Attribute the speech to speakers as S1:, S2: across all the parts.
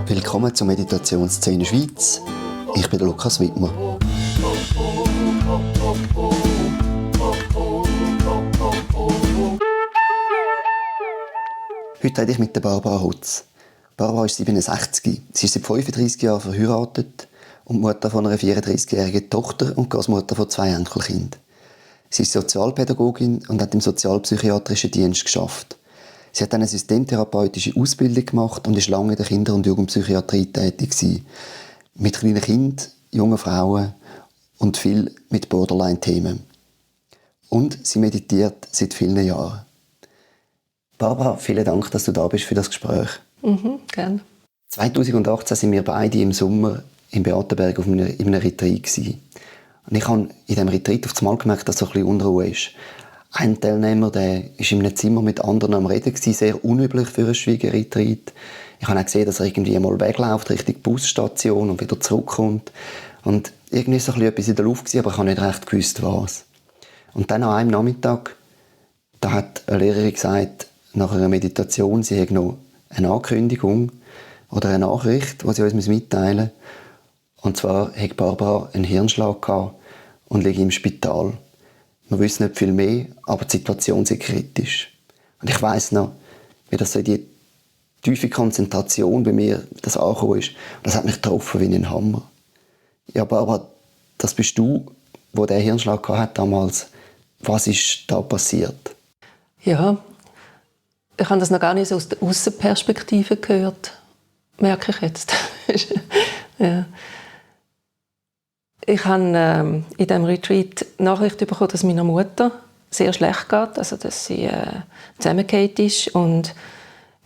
S1: Willkommen zur Meditationsszene Schweiz. Ich bin Lukas Wittmer. Heute rede ich mit Barbara Hotz. Barbara ist 67. Sie ist seit 35 Jahren verheiratet und Mutter von einer 34-jährigen Tochter und Großmutter von 2 Enkelkindern. Sie ist Sozialpädagogin und hat im sozialpsychiatrischen Dienst geschafft. Sie hat eine systemtherapeutische Ausbildung gemacht und ist lange in der Kinder- und Jugendpsychiatrie tätig gewesen. Mit kleinen Kindern, jungen Frauen und viel mit Borderline-Themen. Und sie meditiert seit vielen Jahren. Barbara, vielen Dank, dass du da bist für das Gespräch.
S2: Gerne.
S1: 2018 sind wir beide im Sommer in Beatenberg in einem Retreat gewesen. Und ich habe in diesem Retreat auf einmal gemerkt, dass so ein bisschen Unruhe ist. Ein Teilnehmer, der war in einem Zimmer mit anderen am Reden gewesen, sehr unüblich für ein Schwiegerretreat. Ich habe auch gesehen, dass er irgendwie einmal wegläuft Richtung Busstation und wieder zurückkommt. Und irgendwie war so etwas in der Luft gewesen, aber ich habe nicht recht gewusst, was. Und dann an einem Nachmittag, da hat eine Lehrerin gesagt, nach einer Meditation, sie hätte noch eine Ankündigung oder eine Nachricht, die sie uns mitteilen muss. Und zwar hat Barbara einen Hirnschlag gehabt und liegt im Spital. Wir wissen nicht viel mehr, aber die Situation ist kritisch. Und ich weiss noch, wie das so in die tiefe Konzentration bei mir das angekommen ist. Das hat mich getroffen wie ein Hammer. Ja, Barbara, das bist du, der diesen Hirnschlag gehabt hat damals. Was ist da passiert?
S2: Ja, ich habe das noch gar nicht so aus der Aussenperspektive gehört, merke ich jetzt. Ja. Ich habe in diesem Retreat Nachricht bekommen, dass meiner Mutter sehr schlecht geht, also dass sie zusammengefallen ist und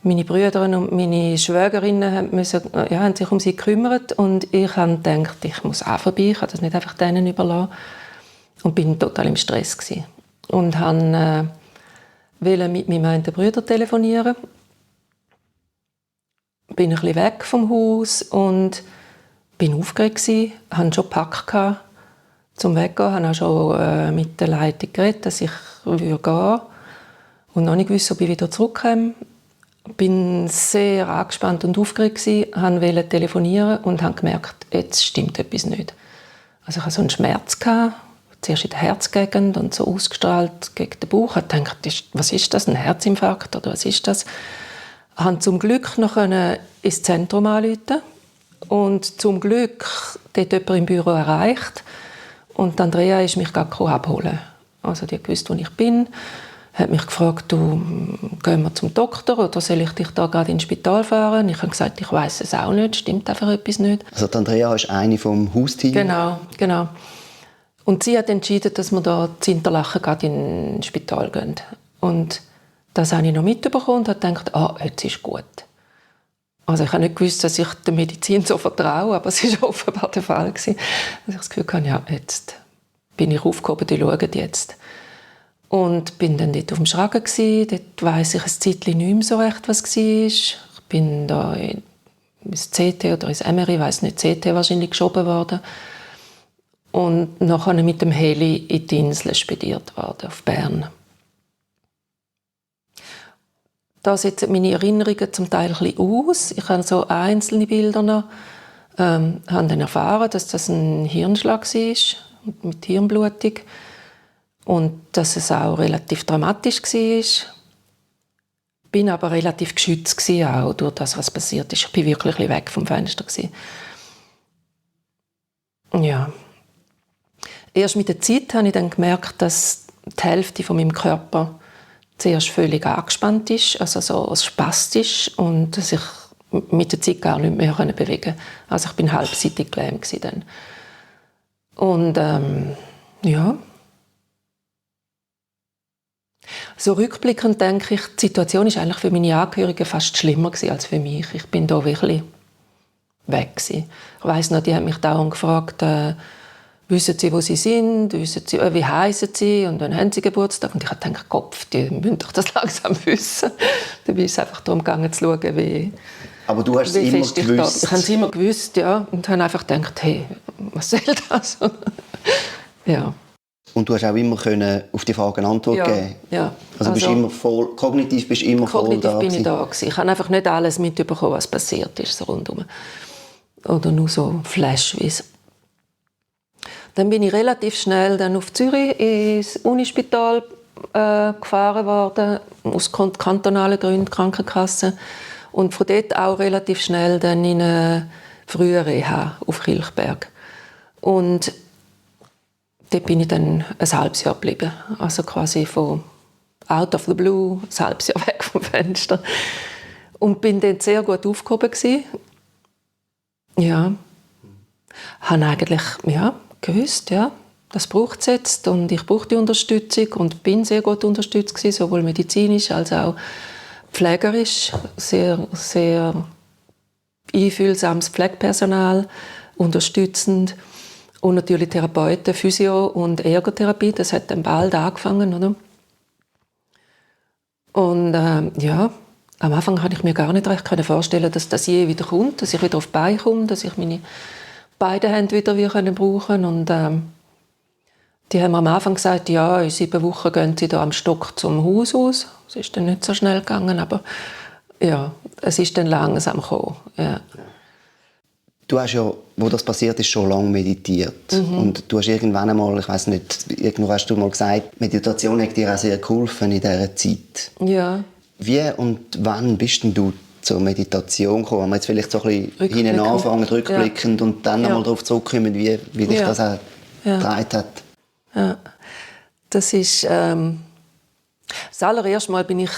S2: meine Brüder und meine Schwägerinnen haben sich um sie gekümmert und ich habe gedacht, ich muss auch vorbei, ich kann das nicht einfach denen überlassen und bin total im Stress gewesen. Und wollte mit meinem einen Bruder telefonieren, bin ein bisschen weg vom Haus und bin aufgeregt gewesen, hatte schon gepackt zum Weggehen, habe auch schon mit der Leitung geredet, dass ich gehen würde und noch nicht wusste, ob ich wieder zurückkomme. Bin sehr angespannt und aufgeregt gewesen, wollte telefonieren und habe gemerkt, jetzt stimmt etwas nicht. Also ich hatte so einen Schmerz gehabt, zuerst in der Herzgegend und so ausgestrahlt gegen den Bauch. Ich dachte, was ist das, ein Herzinfarkt oder was ist das? Ich konnte zum Glück noch ins Zentrum anrufen und zum Glück dort jemand im Büro erreicht. Und Andrea ist mich gerade abholen. Also die wusste, wo ich bin, hat mich gefragt, gehen wir zum Doktor oder soll ich dich da gerade ins Spital fahren? Ich habe gesagt, ich weiss es auch nicht, stimmt einfach etwas nicht.
S1: Also Andrea ist eine vom Hausteam?
S2: Genau. Und sie hat entschieden, dass wir da in Interlaken gerade ins Spital gehen. Und das habe ich noch mitbekommen und habe gedacht, jetzt ist gut. Also ich habe nicht gewusst, dass ich der Medizin so vertraue, aber es war offenbar der Fall gewesen. Dass ich das Gefühl hatte, ja, jetzt bin ich aufgehoben, die schauen jetzt. Und bin dann dort auf dem Schragen gewesen. Dort weiss ich ein Zeitchen nicht mehr so recht, was war. Ich bin da ins CT oder ins MRI, ich weiss nicht, CT wahrscheinlich geschoben worden. Und nachher mit dem Heli in die Insel spediert worden, auf Bern. Da setzen meine Erinnerungen zum Teil ein bisschen aus. Ich habe so einzelne Bilder noch. Habe dann erfahren, dass das ein Hirnschlag war, mit Hirnblutung. Und dass es auch relativ dramatisch war. Bin aber relativ geschützt auch durch das, was passiert ist. Ich war wirklich ein bisschen weg vom Fenster. Ja. Erst mit der Zeit habe ich dann gemerkt, dass die Hälfte von meinem Körper zuerst völlig angespannt ist, also so spastisch, und dass ich mit der Zeit gar nicht mehr bewegen konnte. Also ich bin halbseitig gelähmt dann. Und ja. So rückblickend denke ich, die Situation war eigentlich für meine Angehörigen fast schlimmer als für mich. Ich bin da wirklich weg gewesen. Ich weiss noch, die haben mich dauernd gefragt, wissen Sie, wo Sie sind? Wissen Sie, wie heissen Sie? Und dann haben Sie Geburtstag. Und ich habe gedacht, Kopf, die müssen doch das langsam wissen. Dabei ist es einfach darum gegangen, zu schauen, wie.
S1: Aber du hast es immer gewusst?
S2: Ich habe es immer gewusst, ja. Und habe einfach gedacht, hey, was soll das? Ja.
S1: Und du hast auch immer können auf die Fragen Antwort geben.
S2: Ja.
S1: Also bist immer voll, kognitiv bist immer voll da.
S2: Kognitiv bin ich da gewesen. Ich habe einfach nicht alles mitbekommen, was passiert ist so rundum. Oder nur so flashweise. Dann bin ich relativ schnell dann auf Zürich ins Unispital gefahren worden, aus kantonalen Gründen, Krankenkasse. Und von dort auch relativ schnell dann in eine frühe Reha auf Kilchberg. Und dort bin ich dann ein halbes Jahr geblieben. Also quasi von out of the blue, ein halbes Jahr weg vom Fenster. Und bin dann sehr gut aufgehoben gewesen. Ja. Habe eigentlich gewusst, das braucht es jetzt und ich brauche die Unterstützung und bin sehr gut unterstützt gewesen, sowohl medizinisch als auch pflegerisch. Sehr, sehr einfühlsames Pflegepersonal, unterstützend. Und natürlich Therapeuten, Physio- und Ergotherapie, das hat dann bald angefangen, oder? Und am Anfang konnte ich mir gar nicht recht vorstellen, dass das je wieder kommt, dass ich wieder auf die Beine komme, dass ich meine beiden Hände wieder brauchen kann. Und die haben am Anfang gesagt, ja, in 7 Wochen gehen sie da am Stock zum Haus aus. Es ist dann nicht so schnell gegangen, aber ja, es ist dann langsam gekommen. Ja.
S1: Du hast ja, wo das passiert ist, schon lange meditiert. Und du hast irgendwann einmal, ich weiss nicht, irgendwo hast du mal gesagt, Meditation hat dir auch sehr geholfen in dieser Zeit.
S2: Ja.
S1: Wie und wann bist denn du zur Meditation gekommen? Wenn wir jetzt vielleicht so ein bisschen hinten anfangen, rückblickend und dann nochmal darauf zurückkommen, wie dich das auch getragen hat.
S2: Ja. Das ist das allererste Mal bin ich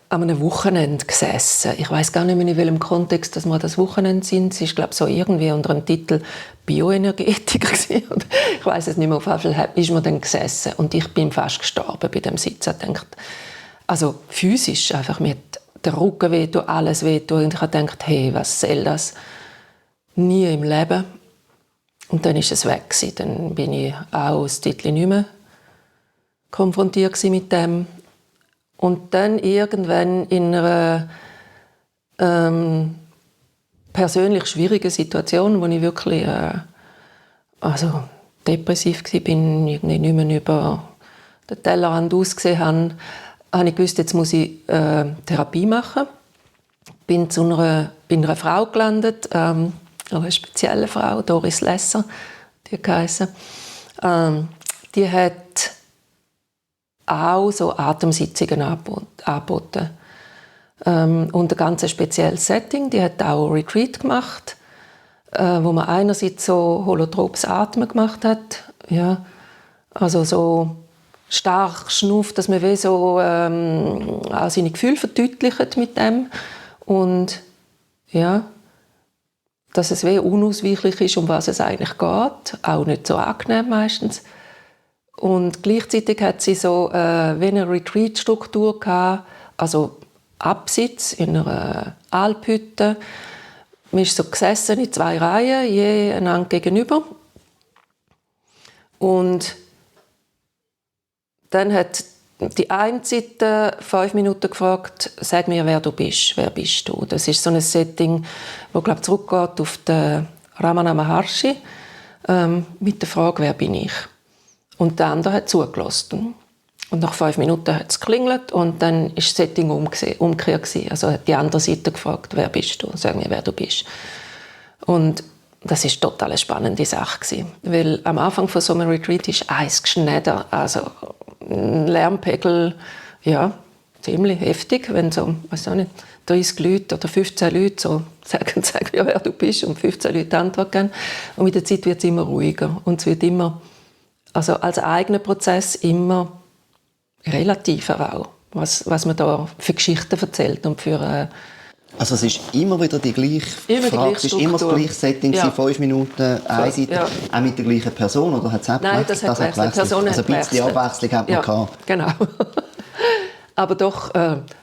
S2: an einem Wochenende gesessen. Ich weiß gar nicht mehr, in welchem Kontext dass wir das Wochenende sind. Es ist, glaube ich, so irgendwie unter dem Titel Bioenergetiker gewesen. Ich weiß es nicht mehr. Auf jeden Fall ist man dann gesessen und ich bin fast gestorben bei dem Sitzen. Ich dachte, also physisch einfach mit der Rücken wehtun, alles wehtun. Und ich habe gedacht, hey, was soll das? Nie im Leben. Und dann ist es weg gewesen. Dann bin ich auch das Titel nicht mehr konfrontiert mit dem. Und dann irgendwann in einer persönlich schwierigen Situation, wo ich wirklich depressiv war, bin, irgendwie nicht mehr über den Tellerrand ausgesehen habe ich gewusst, jetzt muss ich Therapie machen. Bin bei einer Frau gelandet, eine spezielle Frau, Doris Lesser, die geheißen. Die hat auch so Atemsitzungen angeboten. Und ein ganz spezielles Setting. Die hat auch ein Retreat gemacht, wo man einerseits so holotropes Atmen gemacht hat. Ja, also so stark schnufft, dass man wie so auch seine Gefühle verdeutlicht mit dem. Und ja, dass es wie unausweichlich ist, um was es eigentlich geht. Auch nicht so angenehm meistens. Und gleichzeitig hat sie so wie eine Retreat-Struktur gehabt, also Absitz in einer Alphütte. Man ist so gesessen in 2 Reihen, je einander gegenüber. Und dann hat die eine Seite 5 Minuten gefragt, sag mir, wer du bist, wer bist du? Das ist so ein Setting, das glaube ich, zurückgeht auf den Ramana Maharshi mit der Frage, wer bin ich? Und der andere hat zugelassen. Und nach 5 Minuten hat es geklingelt und dann ist das Setting umgekehrt. Also hat die andere Seite gefragt, wer bist du? Sag mir, wer du bist. Und das war total eine spannende Sache. Weil am Anfang von so einem Retreat ist Eis geschnitten. Also ein Lärmpegel, ja, ziemlich heftig, wenn so, weiß auch nicht, 30 Leute oder 15 Leute so sagen ja, wer du bist und 15 Leute Antwort geben. Und mit der Zeit wird es immer ruhiger und es wird immer, also als eigener Prozess immer relativer auch, was man da für Geschichten erzählt und für
S1: also es ist immer wieder die gleiche Frage, es ist immer das gleiche Setting,
S2: ja.
S1: 5 Minuten, eine Seite, ja. Auch mit der gleichen Person, oder hat es auch
S2: Nein, das hat gewechselt.
S1: Also ein bisschen Abwechslung hat man gehabt.
S2: Genau. Aber doch,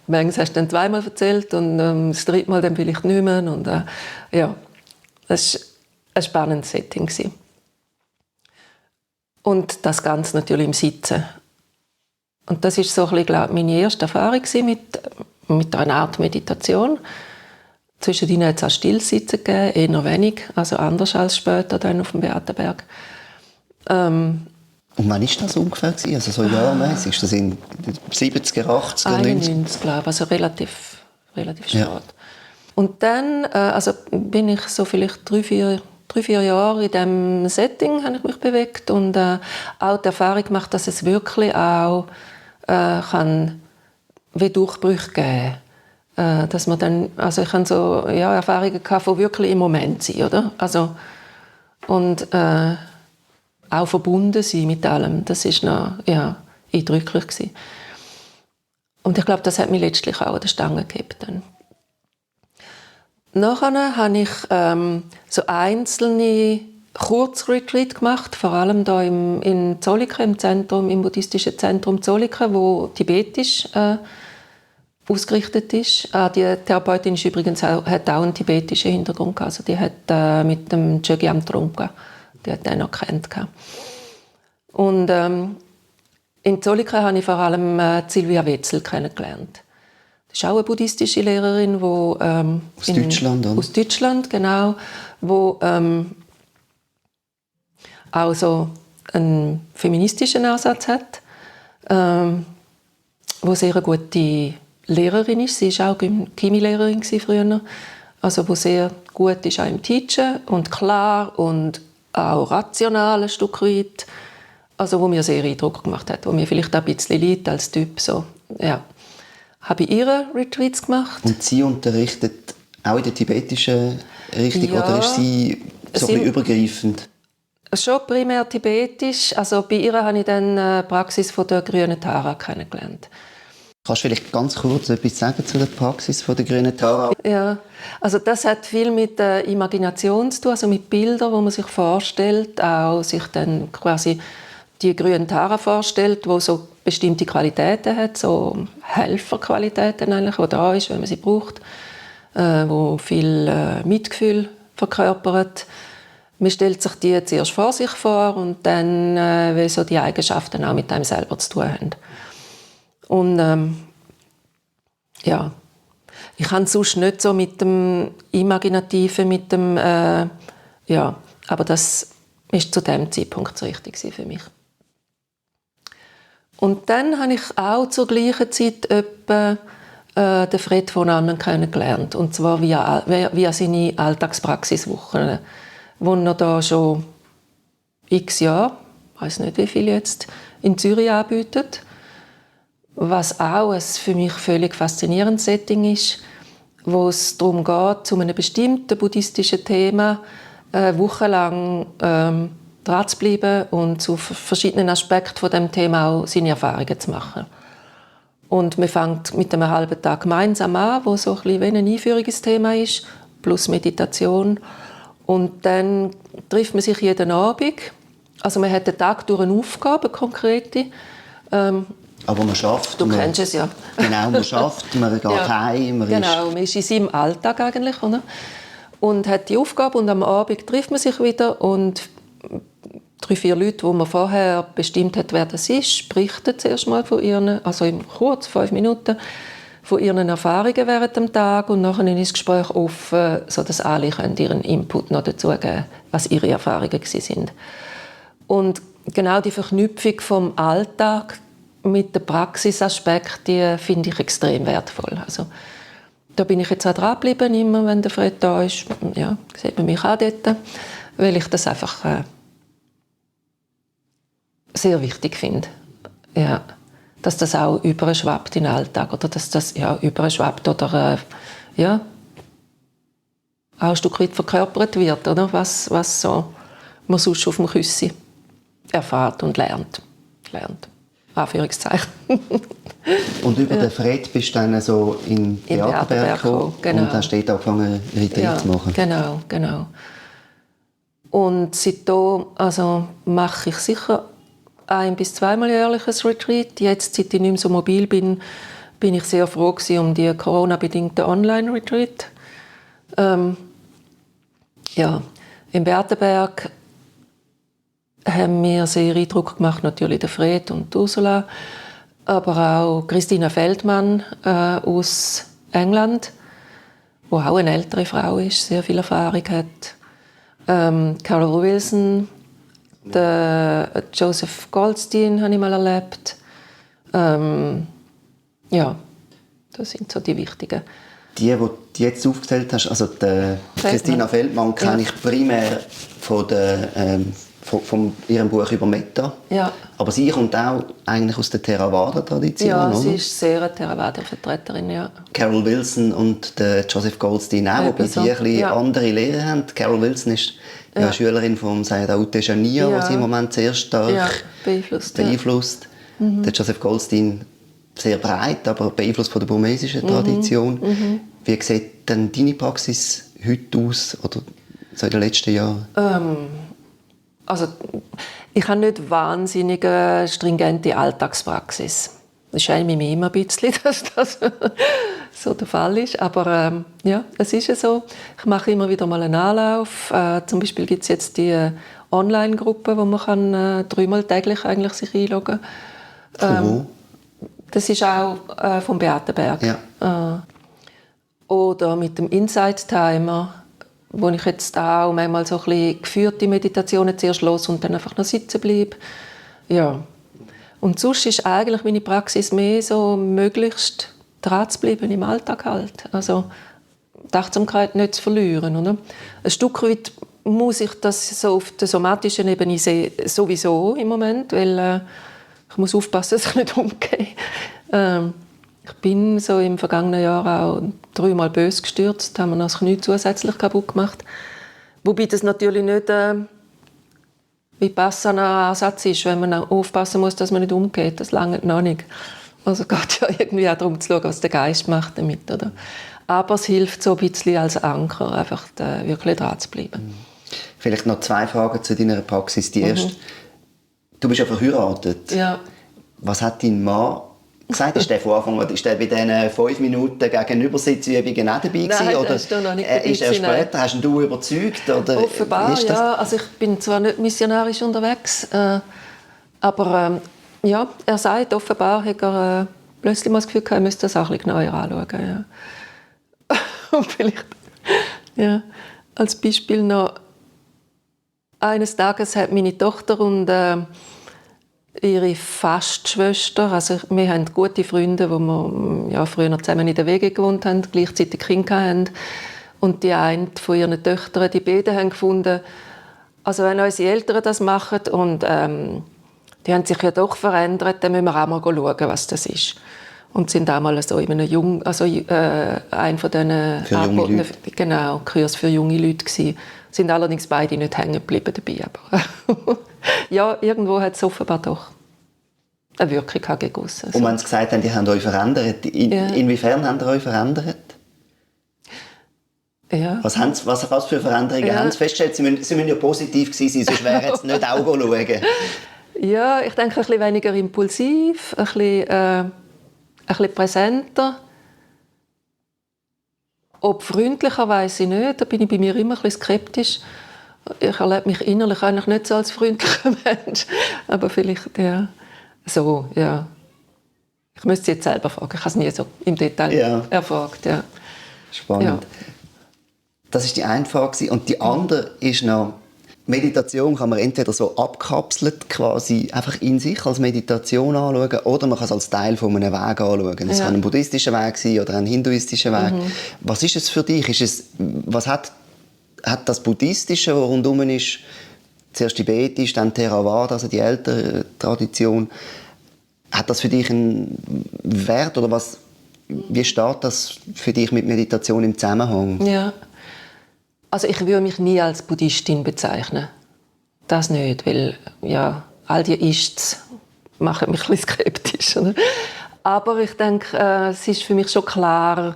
S2: manchmal hast du dann 2-mal erzählt und das 3. Mal dann vielleicht nicht mehr. Und, ja, das war ein spannendes Setting. Und das Ganze natürlich im Sitzen. Und das war so ein bisschen, glaube ich, meine erste Erfahrung mit einer Art Meditation. Zwischendrin hat es auch Stillsitzen gegeben, eher wenig, also anders als später dann auf dem Beatenberg.
S1: Und wann war das ungefähr? Also so jahrmäßig? Ist das in den 70er, 80er,
S2: 91, glaube ich, also relativ spät.
S1: Ja.
S2: Und dann also bin ich so vielleicht 3-4 Jahre in diesem Setting habe ich mich bewegt und auch die Erfahrung gemacht, dass es wirklich auch kann wie Durchbrüche geben. Dass man dann, also ich habe so Erfahrungen gehabt von wirklich im Moment sein, oder? Also, und auch verbunden sein mit allem. Das war noch eindrücklich gewesen. Und ich glaube, das hat mich letztlich auch an der Stange gehabt. Dann. Nachher habe ich so einzelne Kurzretreat gemacht, vor allem hier in Zolliken, im buddhistischen Zentrum Zolliken, wo tibetisch ausgerichtet ist. Die Therapeutin ist übrigens hat auch einen tibetischen Hintergrund gehabt. Also die hat mit dem Chogyam Trungpa, die hat den noch kennt. Und in Zolliken habe ich vor allem Silvia Wetzel kennengelernt. Das ist auch eine buddhistische Lehrerin, die
S1: aus Deutschland, oder?
S2: Aus Deutschland, genau, wo auch so einen feministischen Ansatz hat, wo sehr eine gute Lehrerin ist. Sie war auch Chemielehrerin früher. Also wo sehr gut ist auch im Teachen und klar und auch rational ein Stück weit. Also wo mir sehr Eindruck gemacht hat, wo mir vielleicht auch ein bisschen leid als Typ. So, ja. Habe ich ihre Retreats gemacht.
S1: Und sie unterrichtet auch in der tibetischen Richtung,
S2: Ja,
S1: oder ist sie so ein bisschen übergreifend?
S2: Schon primär tibetisch. Also bei ihr habe ich dann die Praxis von der grünen Tara kennengelernt.
S1: Kannst du vielleicht ganz kurz etwas sagen zu der Praxis von der grünen Tara?
S2: Ja, also das hat viel mit der Imagination zu tun, also mit Bildern, wo man sich vorstellt, auch sich dann quasi die grüne Tara vorstellt, wo so bestimmte Qualitäten hat, so Helferqualitäten eigentlich, die da ist, wenn man sie braucht, wo viel Mitgefühl verkörpert. Man stellt sich die zuerst vor sich vor und dann, wie so die Eigenschaften auch mit einem selber zu tun haben. Und ja, ich habe sonst nicht so mit dem Imaginativen, mit dem, aber das ist zu dem Zeitpunkt das Richtige für mich. Und dann habe ich auch zur gleichen Zeit etwa den Fred von Annen kennengelernt, und zwar via seine Alltagspraxiswochen, wo er da schon x Jahre, ich weiß nicht wie viel jetzt, in Zürich anbietet. Was auch ein für mich völlig faszinierendes Setting ist, wo es darum geht, zu einem bestimmten buddhistischen Thema wochenlang dran zu bleiben und zu verschiedenen Aspekten von dem Thema auch seine Erfahrungen zu machen. Und man fängt mit einem halben Tag gemeinsam an, wo so ein bisschen wie ein Einführung ins Thema ist, plus Meditation. Und dann trifft man sich jeden Abend. Also man hat den Tag durch eine Aufgabe, konkrete.
S1: Aber man schafft.
S2: Du kennst es ja.
S1: Genau, man schafft, man geht heim. Man
S2: ist in seinem Alltag eigentlich. Oder? Und hat die Aufgabe und am Abend trifft man sich wieder und 3-4 Leute, die man vorher bestimmt hat, wer das ist, berichten zuerst mal von ihren, also kurz, 5 Minuten, von ihren Erfahrungen während dem Tag und nachher ist das Gespräch offen, sodass alle ihren Input noch dazu geben, was ihre Erfahrungen sind. Und genau die Verknüpfung vom Alltag mit dem Praxisaspekt, die finde ich extrem wertvoll. Also, da bin ich jetzt auch dran geblieben, immer wenn der Fred da ist. Ja, sieht man mich auch dort, weil ich das einfach sehr wichtig finde. Ja, dass das auch überschwappt in den Alltag oder dass das überschwappt oder auch ein Stück weit verkörpert wird, oder? Was so man sonst auf dem Küssi erfährt und lernt. Anführungszeichen.
S1: Und über den Fred bist du dann so in Beatenberg gekommen,
S2: genau.
S1: Und hast dort angefangen, Retreat zu machen.
S2: Genau. Und seitdem mache ich sicher 1- bis 2-mal jährlich ein Retreat. Jetzt, seit ich nicht mehr so mobil bin ich sehr froh um die Corona-bedingten Online-Retreat. In Beatenberg haben mir sehr Eindruck gemacht, natürlich der Fred und Ursula, aber auch Christina Feldmann aus England, die auch eine ältere Frau ist, sehr viel Erfahrung hat. Carol Wilson, Den Joseph Goldstein habe ich mal erlebt. Ja, das sind so die wichtigen.
S1: Die du jetzt aufgezählt hast, also die Christina Feldmann kenne ich primär von ihrem Buch über Metta.
S2: Ja.
S1: Aber sie kommt auch eigentlich aus der Theravada-Tradition,
S2: ja,
S1: oder?
S2: Sie ist sehr eine Theravada-Vertreterin, ja.
S1: Carol Wilson und der Joseph Goldstein auch, wobei die ein bisschen andere Lehre haben. Carol Wilson ist Schülerin von Sayadaw Tejaniya, die sie im Moment sehr stark beeinflusst. Der Joseph Goldstein sehr breit, aber beeinflusst von der burmesischen Tradition. Wie sieht denn deine Praxis heute aus, oder so in den letzten Jahren?
S2: Also, ich habe nicht wahnsinnig stringente Alltagspraxis. Das scheint mir immer ein bisschen, dass das so der Fall ist. Aber ja, es ist ja so. Ich mache immer wieder mal einen Anlauf. Zum Beispiel gibt es jetzt die Online-Gruppe, wo man kann, 3-mal täglich eigentlich sich einloggen kann.
S1: Wo?
S2: Das ist auch vom Beatenberg.
S1: Ja.
S2: Oder mit dem Insight-Timer, wo ich jetzt auch manchmal so ein bisschen geführte Meditationen zuerst los und dann einfach noch sitzen bleibe. Ja. Und sonst ist eigentlich meine Praxis mehr so, möglichst dran zu bleiben im Alltag halt. Also die Achtsamkeit nicht zu verlieren. Oder? Ein Stück weit muss ich das so auf der somatischen Ebene sehen, sowieso im Moment, weil ich muss aufpassen, dass ich nicht umgehe. Ich bin so im vergangenen Jahr auch 3-mal böse gestürzt, haben wir noch das Knie zusätzlich kaputt gemacht. Wobei das natürlich nicht wie Passana-Ansatz ist, wenn man aufpassen muss, dass man nicht umgeht. Das langt noch nicht. Also geht ja irgendwie auch darum zu schauen, was der Geist macht damit, oder? Aber es hilft so ein bisschen als Anker, einfach wirklich dran zu bleiben.
S1: Vielleicht noch 2 Fragen zu deiner Praxis. Die erste, du bist ja verheiratet.
S2: Ja.
S1: Was hat dein Mann gesagt? Ist der von Anfang an, ist der bei diesen 5 Minuten Gegenübersitzübungen auch dabei gewesen?
S2: Nein,
S1: oder
S2: ist noch nicht dabei
S1: ist er
S2: gewesen,
S1: später? Hast du ihn überzeugt? Oder
S2: offenbar,
S1: ist das?
S2: ja. Also ich bin zwar nicht missionarisch unterwegs, aber ja, er sagt, offenbar hat er plötzlich mal das Gefühl gehabt, er müsste das auch ein bisschen genauer anschauen. Ja. Und vielleicht, ja, als Beispiel noch, eines Tages hat meine Tochter und ihre Fastschwester, also wir haben gute Freunde, wo wir ja, früher noch zusammen in der WG gewohnt haben, gleichzeitig Kinder hatten. Und die eine von ihren Töchtern, die beiden haben gefunden, also wenn unsere Eltern das machen und die haben sich ja doch verändert, dann müssen wir auch mal schauen, was das ist. Und sind auch mal so in einem ein von diesen
S1: für junge Leute.
S2: Genau, Kurs für junge Leute gewesen. Sind allerdings beide nicht hängen geblieben dabei. Aber ja, irgendwo hat es offenbar doch eine Wirkung gegen aussen.
S1: Und wenn sie gesagt haben, die haben euch verändert, inwiefern haben sie euch verändert?
S2: Ja.
S1: Was für Veränderungen haben sie festgestellt? Sie müssen ja positiv gewesen sein, sonst wäre jetzt nicht Augen schauen.
S2: Ja, ich denke, ein bisschen weniger impulsiv, ein bisschen präsenter. Ob freundlicher, weiss ich nicht. Da bin ich bei mir immer ein bisschen skeptisch. Ich erlebe mich innerlich eigentlich nicht so als freundlicher Mensch. Aber vielleicht, ja. So, ja. Ich müsste sie jetzt selber fragen. Ich habe es nie so im Detail erfragt. Ja.
S1: Spannend. Ja. Das war die eine Frage. Und die andere ist noch, Meditation kann man entweder so abkapselt quasi einfach in sich als Meditation anschauen, oder man kann es als Teil von einem Weg anschauen. Es kann ein buddhistischer Weg sein oder ein hinduistischer Weg. Was ist es für dich? Was hat das Buddhistische, was rundum ist, zuerst tibetisch, dann Theravada, also die ältere Tradition, hat das für dich einen Wert oder wie steht das für dich mit Meditation im Zusammenhang?
S2: Ja. Also ich würde mich nie als Buddhistin bezeichnen. Das nicht, weil ja, all die Ists machen mich ein bisschen skeptisch. Oder? Aber ich denke, es ist für mich schon klar,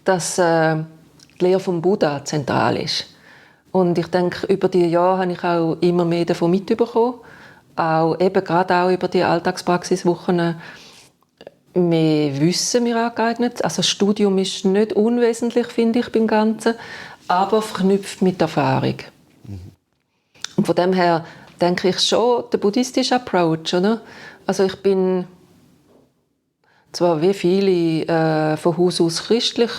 S2: dass die Lehre vom Buddha zentral ist. Und ich denke, über die Jahre habe ich auch immer mehr davon mitbekommen. Gerade auch über die Alltagspraxiswochen mehr Wissen mir angeeignet. Also das Studium ist nicht unwesentlich, finde ich, beim Ganzen, aber verknüpft mit Erfahrung. Und von dem her denke ich schon, der buddhistische Approach, oder? Also ich bin zwar wie viele von Haus aus christlich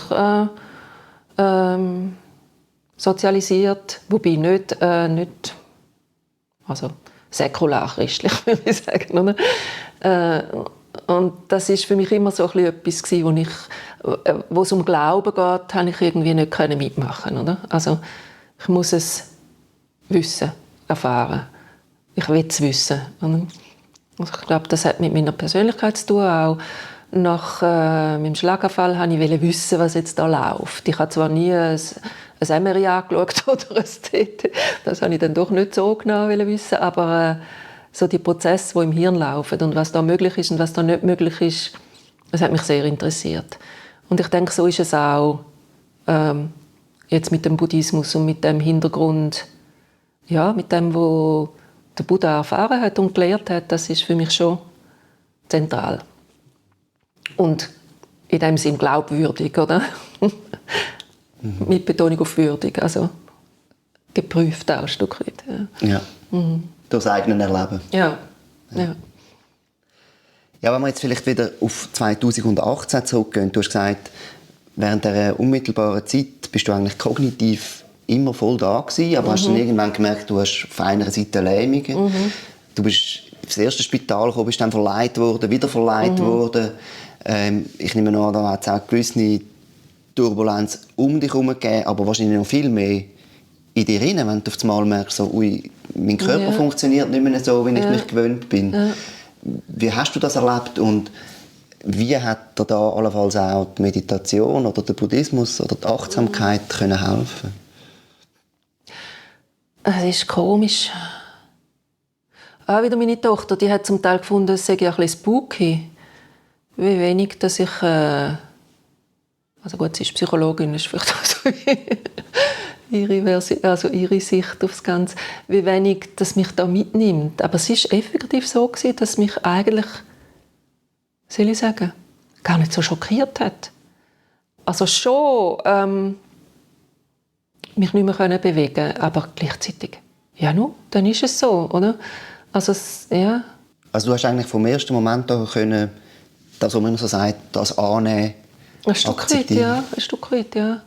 S2: sozialisiert, wobei nicht Also säkular-christlich, würde ich sagen. Oder? Und das ist für mich immer so etwas gewesen, wo es um Glauben geht, habe ich irgendwie nicht mitmachen, oder? Also ich muss es wissen, erfahren. Ich will es wissen. Oder? Also ich glaube, das hat mit meiner Persönlichkeit zu tun. Auch nach meinem Schlaganfall wollte ich wissen, was jetzt da läuft. Ich habe zwar nie ein MRI angeschaut oder ein CT, das habe ich dann doch nicht so genau wissen, aber so die Prozesse, die im Hirn laufen und was da möglich ist und was da nicht möglich ist, das hat mich sehr interessiert. Und ich denke, so ist es auch jetzt mit dem Buddhismus und mit dem Hintergrund, ja, mit dem, was der Buddha erfahren hat und gelehrt hat, das ist für mich schon zentral. Und in dem Sinn glaubwürdig, oder? Mit Betonung auf würdig, also geprüft auch ein Stück weit.
S1: Ja. Durchs eigene Erleben.
S2: Ja.
S1: Ja, wenn wir jetzt vielleicht wieder auf 2018 zurückgehen, du hast gesagt, während dieser unmittelbaren Zeit bist du eigentlich kognitiv immer voll da gewesen, aber hast dann irgendwann gemerkt, du hast auf einer Seite Lähmungen. Du bist ins erste Spital gekommen, bist dann verleiht worden, wieder verleiht worden. Ich nehme an, da hat es auch gewisse Turbulenz um dich herum gegeben, aber wahrscheinlich noch viel mehr in dir rein, wenn du auf einmal merkst, so, ui, mein Körper funktioniert nicht mehr so, wie ich mich gewöhnt bin. Ja. Wie hast du das erlebt und wie hat dir da allenfalls auch die Meditation oder der Buddhismus oder die Achtsamkeit können helfen?
S2: Es ist komisch. Auch wieder meine Tochter, die hat zum Teil gefunden, es sei ein bisschen spooky. Wie wenig, dass ich... also gut, sie ist Psychologin, ist vielleicht auch so ihre Sicht auf das Ganze. Wie wenig, dass mich da mitnimmt. Aber es war effektiv so, dass mich eigentlich, soll ich sagen, gar nicht so schockiert hat. Also schon mich nicht mehr bewegen, aber gleichzeitig, ja no, dann ist es so, oder? Also, ja.
S1: Also du hast eigentlich vom ersten Moment an können, das, was man so sagt, das annehmen,
S2: ein Stück weit, ja.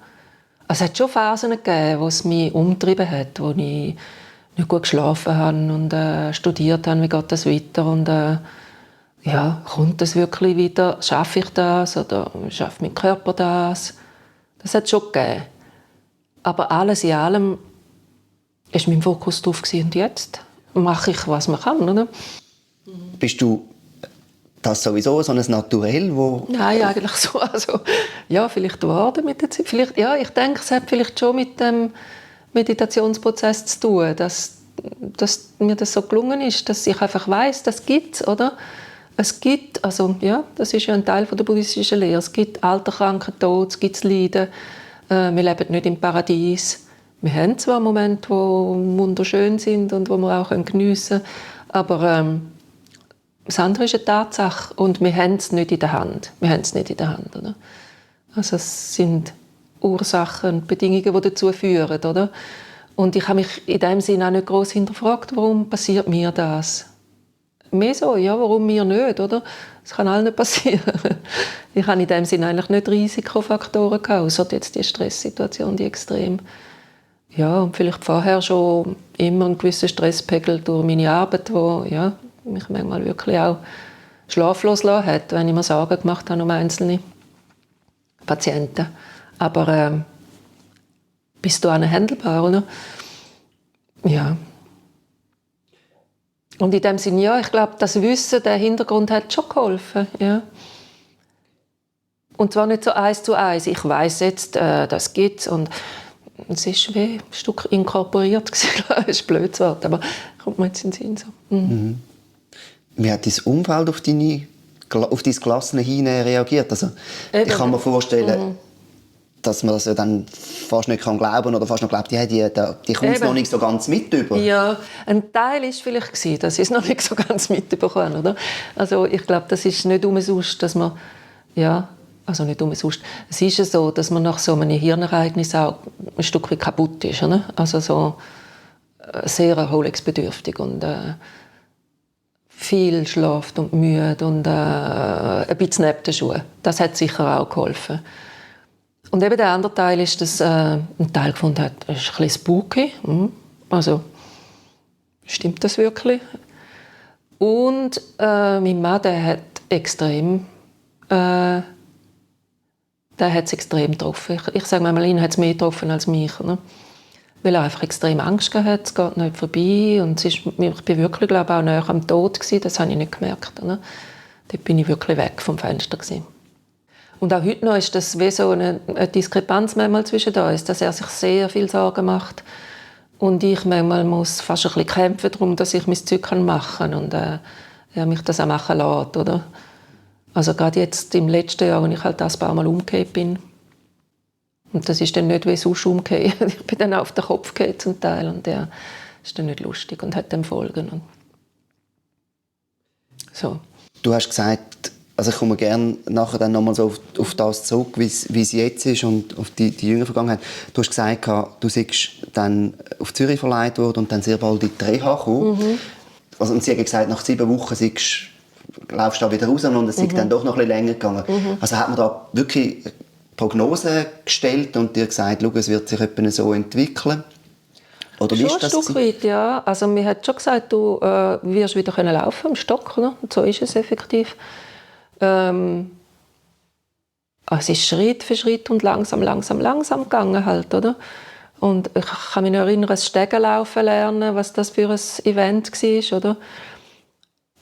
S2: Also, es hat schon Phasen gegeben, wo es mich umgetrieben hat, wo ich nicht gut geschlafen habe und studiert habe, wie geht das weiter und ja, kommt das wirklich wieder, schaffe ich das oder schafft mein Körper das? Das hat es schon gegeben. Aber alles in allem war mein Fokus darauf und jetzt mache ich, was man kann, oder?
S1: Bist du das sowieso so ein Naturell, wo...
S2: Nein, eigentlich so. Also, ja, vielleicht geworden mit der Zeit. Vielleicht, ja, ich denke, es hat vielleicht schon mit dem Meditationsprozess zu tun, dass mir das so gelungen ist, dass ich einfach weiss, das gibt's, oder? Es gibt, also ja, das ist ja ein Teil der buddhistischen Lehre. Es gibt Alter, Kranken, Tod, es gibt Leiden. Wir leben nicht im Paradies. Wir haben zwar Momente, die wunderschön sind und die wir auch geniessen können, aber das andere ist eine Tatsache und wir haben es nicht in der Hand. Oder? Also es sind Ursachen und Bedingungen, die dazu führen. Oder? Und ich habe mich in dem Sinne auch nicht gross hinterfragt, warum passiert mir das? Mehr so, ja, warum mir nicht, oder? Das kann allen nicht passieren. Ich habe in dem Sinne eigentlich nicht Risikofaktoren gehabt, außer jetzt die Stresssituation, die extrem. Ja, und vielleicht vorher schon immer einen gewissen Stresspegel durch meine Arbeit, wo ja, mich manchmal wirklich auch schlaflos gelassen hat, wenn ich mir Sorgen gemacht habe um einzelne Patienten. Aber bis dahin handelbar, oder? Ja. Und in dem Sinne, ja, ich glaube, das Wissen, der Hintergrund hat schon geholfen, ja. Und zwar nicht so 1:1. Ich weiss jetzt, das gibt's und es ist wie ein Stück inkorporiert gewesen. Das ist ein blödes Wort, aber kommt mir jetzt in den Sinn so. Mhm.
S1: Wie hat dein Umfeld auf dein Gelassene hin reagiert? Also, ich kann mir vorstellen, dass man das ja dann fast nicht glauben kann oder fast noch glaubt, die kommt es noch nicht so ganz mit über. Ja,
S2: ein Teil war vielleicht, dass ich es noch nicht so ganz mitbekommen habe. Also ich glaube, das ist nicht umsonst, dass man, ja, also nicht umsonst. Es ist ja so, dass man nach so einem Hirnereignis auch ein Stück weit kaputt ist. Oder? Also so sehr erholungsbedürftig und viel schlaft und müde und ein bisschen neben den Schuhen. Das hat sicher auch geholfen. Und eben der andere Teil ist, dass ein Teil gefunden hat, es ist ein bisschen spooky. Also, stimmt das wirklich? Und mein Mann, der hat es extrem getroffen. Ich sage mal, ihn hat es mehr getroffen als mich. Oder? Weil er einfach extrem Angst hatte, es geht nicht vorbei. Und ich war wirklich, glaube ich, auch näher am Tod gewesen. Das habe ich nicht gemerkt. Oder? Dort bin ich wirklich weg vom Fenster gewesen. Und auch heute noch ist das wie so eine Diskrepanz manchmal zwischen uns, dass er sich sehr viel Sorgen macht und ich manchmal muss fast ein bisschen kämpfen darum, dass ich mein Zeug machen kann und er mich das auch machen lässt, oder? Also gerade jetzt im letzten Jahr, als ich halt das paar Mal umgekehrt bin. Und das ist dann nicht wie sonst umgekehrt. Ich bin dann auf den Kopf gefallen zum Teil und der ist dann nicht lustig und hat dann Folgen. Und so.
S1: Du hast gesagt, also ich komme gerne nachher dann nochmal so auf das zurück, wie es jetzt ist und auf die jüngere Vergangenheit. Du hast gesagt, du seist dann auf Zürich verlegt worden und dann sehr bald in die Reha gekommen. Mhm. Also, und sie haben gesagt, nach 7 Wochen laufst du da wieder raus und es ist dann doch noch ein bisschen länger gegangen. Mhm. Also hat man da wirklich Prognosen gestellt und dir gesagt, schau, es wird sich etwa so entwickeln? Oder wie ist das?
S2: Schon ein Stück weit, ja. Also mir hat schon gesagt, du wirst wieder laufen im Stock, oder? Und so ist es effektiv. Es ist Schritt für Schritt und langsam gegangen halt, oder? Und ich kann mich noch erinnern, das Stegenlaufen lernen, was das für ein Event war, oder?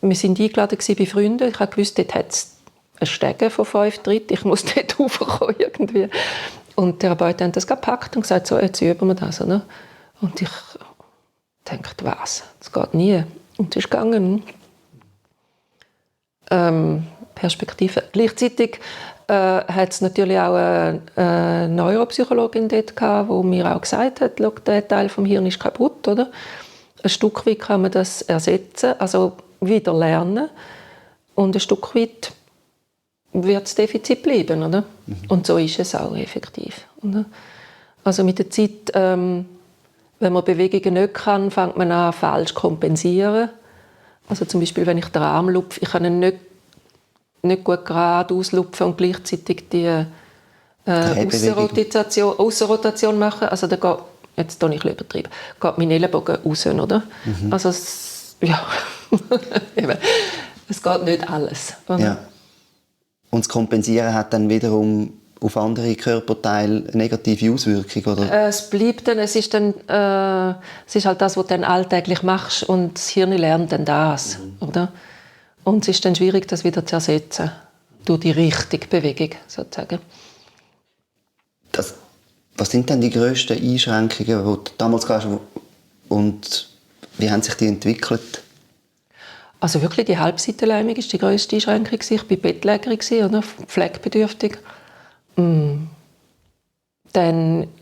S2: Wir waren eingeladen bei Freunden. Ich wusste, dort hat es einen Stegen von 5 Tritten. Ich muss dort raufkommen irgendwie. Und die Therapeuten haben das gepackt und gesagt, so, jetzt üben wir das, oder? Und ich dachte, was? Das geht nie. Und es ist gegangen. Perspektive. Gleichzeitig hat es natürlich auch eine Neuropsychologin dort gehabt, die mir auch gesagt hat, der Teil vom Hirn ist kaputt, oder? Ein Stück weit kann man das ersetzen, also wieder lernen. Und ein Stück weit wird das Defizit bleiben, oder? Mhm. Und so ist es auch effektiv. Oder? Also mit der Zeit, wenn man Bewegungen nicht kann, fängt man an, falsch zu kompensieren. Also zum Beispiel, wenn ich den Arm lupfe, ich kann ihn nicht gut gerade auslupfen und gleichzeitig die Aussenrotation machen. Also da geht, jetzt tue ich ein bisschen übertrieben, geht mein Ellenbogen raus, oder? Mhm. Also es geht nicht alles. Oder? Ja.
S1: Und das Kompensieren hat dann wiederum auf andere Körperteile eine negative Auswirkung, oder?
S2: Es bleibt dann, es ist halt das, was du dann alltäglich machst und das Hirn lernt dann das, oder? Und es ist dann schwierig, das wieder zu ersetzen durch die richtige Bewegung, sozusagen.
S1: Was sind denn die grössten Einschränkungen, die du damals hast, und wie haben sich die entwickelt?
S2: Also wirklich die Halbseitenlähmung war die grösste Einschränkung. Ich war Bettlägerin, oder? Pflegebedürftig. Dann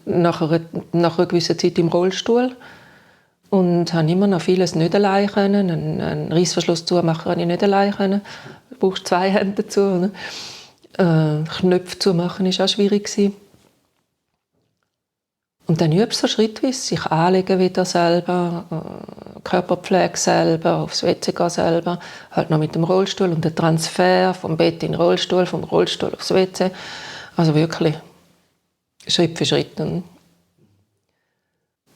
S2: nach einer gewissen Zeit im Rollstuhl. Und konnte immer noch vieles nicht allein können. Einen Reissverschluss zumachen konnte ich nicht allein können. Du brauchst 2 Hände dazu. Oder? Knöpfe zumachen war auch schwierig. Und dann übst du so schrittweise, sich anlegen wieder selber, Körperpflege selber, aufs WC gehen selber, halt noch mit dem Rollstuhl und der Transfer vom Bett in den Rollstuhl, vom Rollstuhl aufs WC. Also wirklich Schritt für Schritt.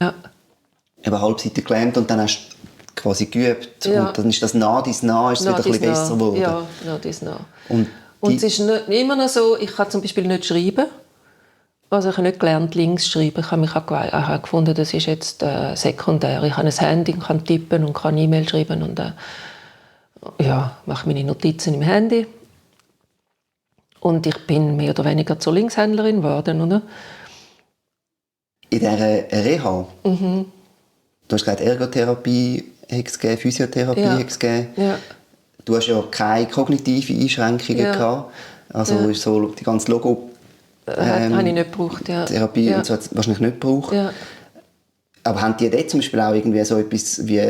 S2: Ja.
S1: Eben halbseitig gelernt und dann hast du quasi geübt. Ja. Und dann ist das nah ist es wieder ein bisschen besser geworden.
S2: Ja, nah. Und es ist nicht, immer noch so, ich kann zum Beispiel nicht schreiben. Also ich habe nicht gelernt, links zu schreiben. Ich habe gefunden, das ist jetzt sekundär. Ich habe ein Handy und kann tippen und kann E-Mail schreiben und mache meine Notizen im Handy. Und ich bin mehr oder weniger zur Linkshändlerin geworden, oder?
S1: In dieser Reha? Mhm. Du hast gesagt, Ergotherapie hat es gegeben, Physiotherapie hat es gegeben. Ja. Du hast ja keine kognitiven Einschränkungen gehabt. Also so die ganze Logo
S2: habe ich nicht gebraucht, ja.
S1: Therapie und so hat es wahrscheinlich nicht gebraucht. Ja. Aber haben die dort zum Beispiel auch irgendwie so etwas wie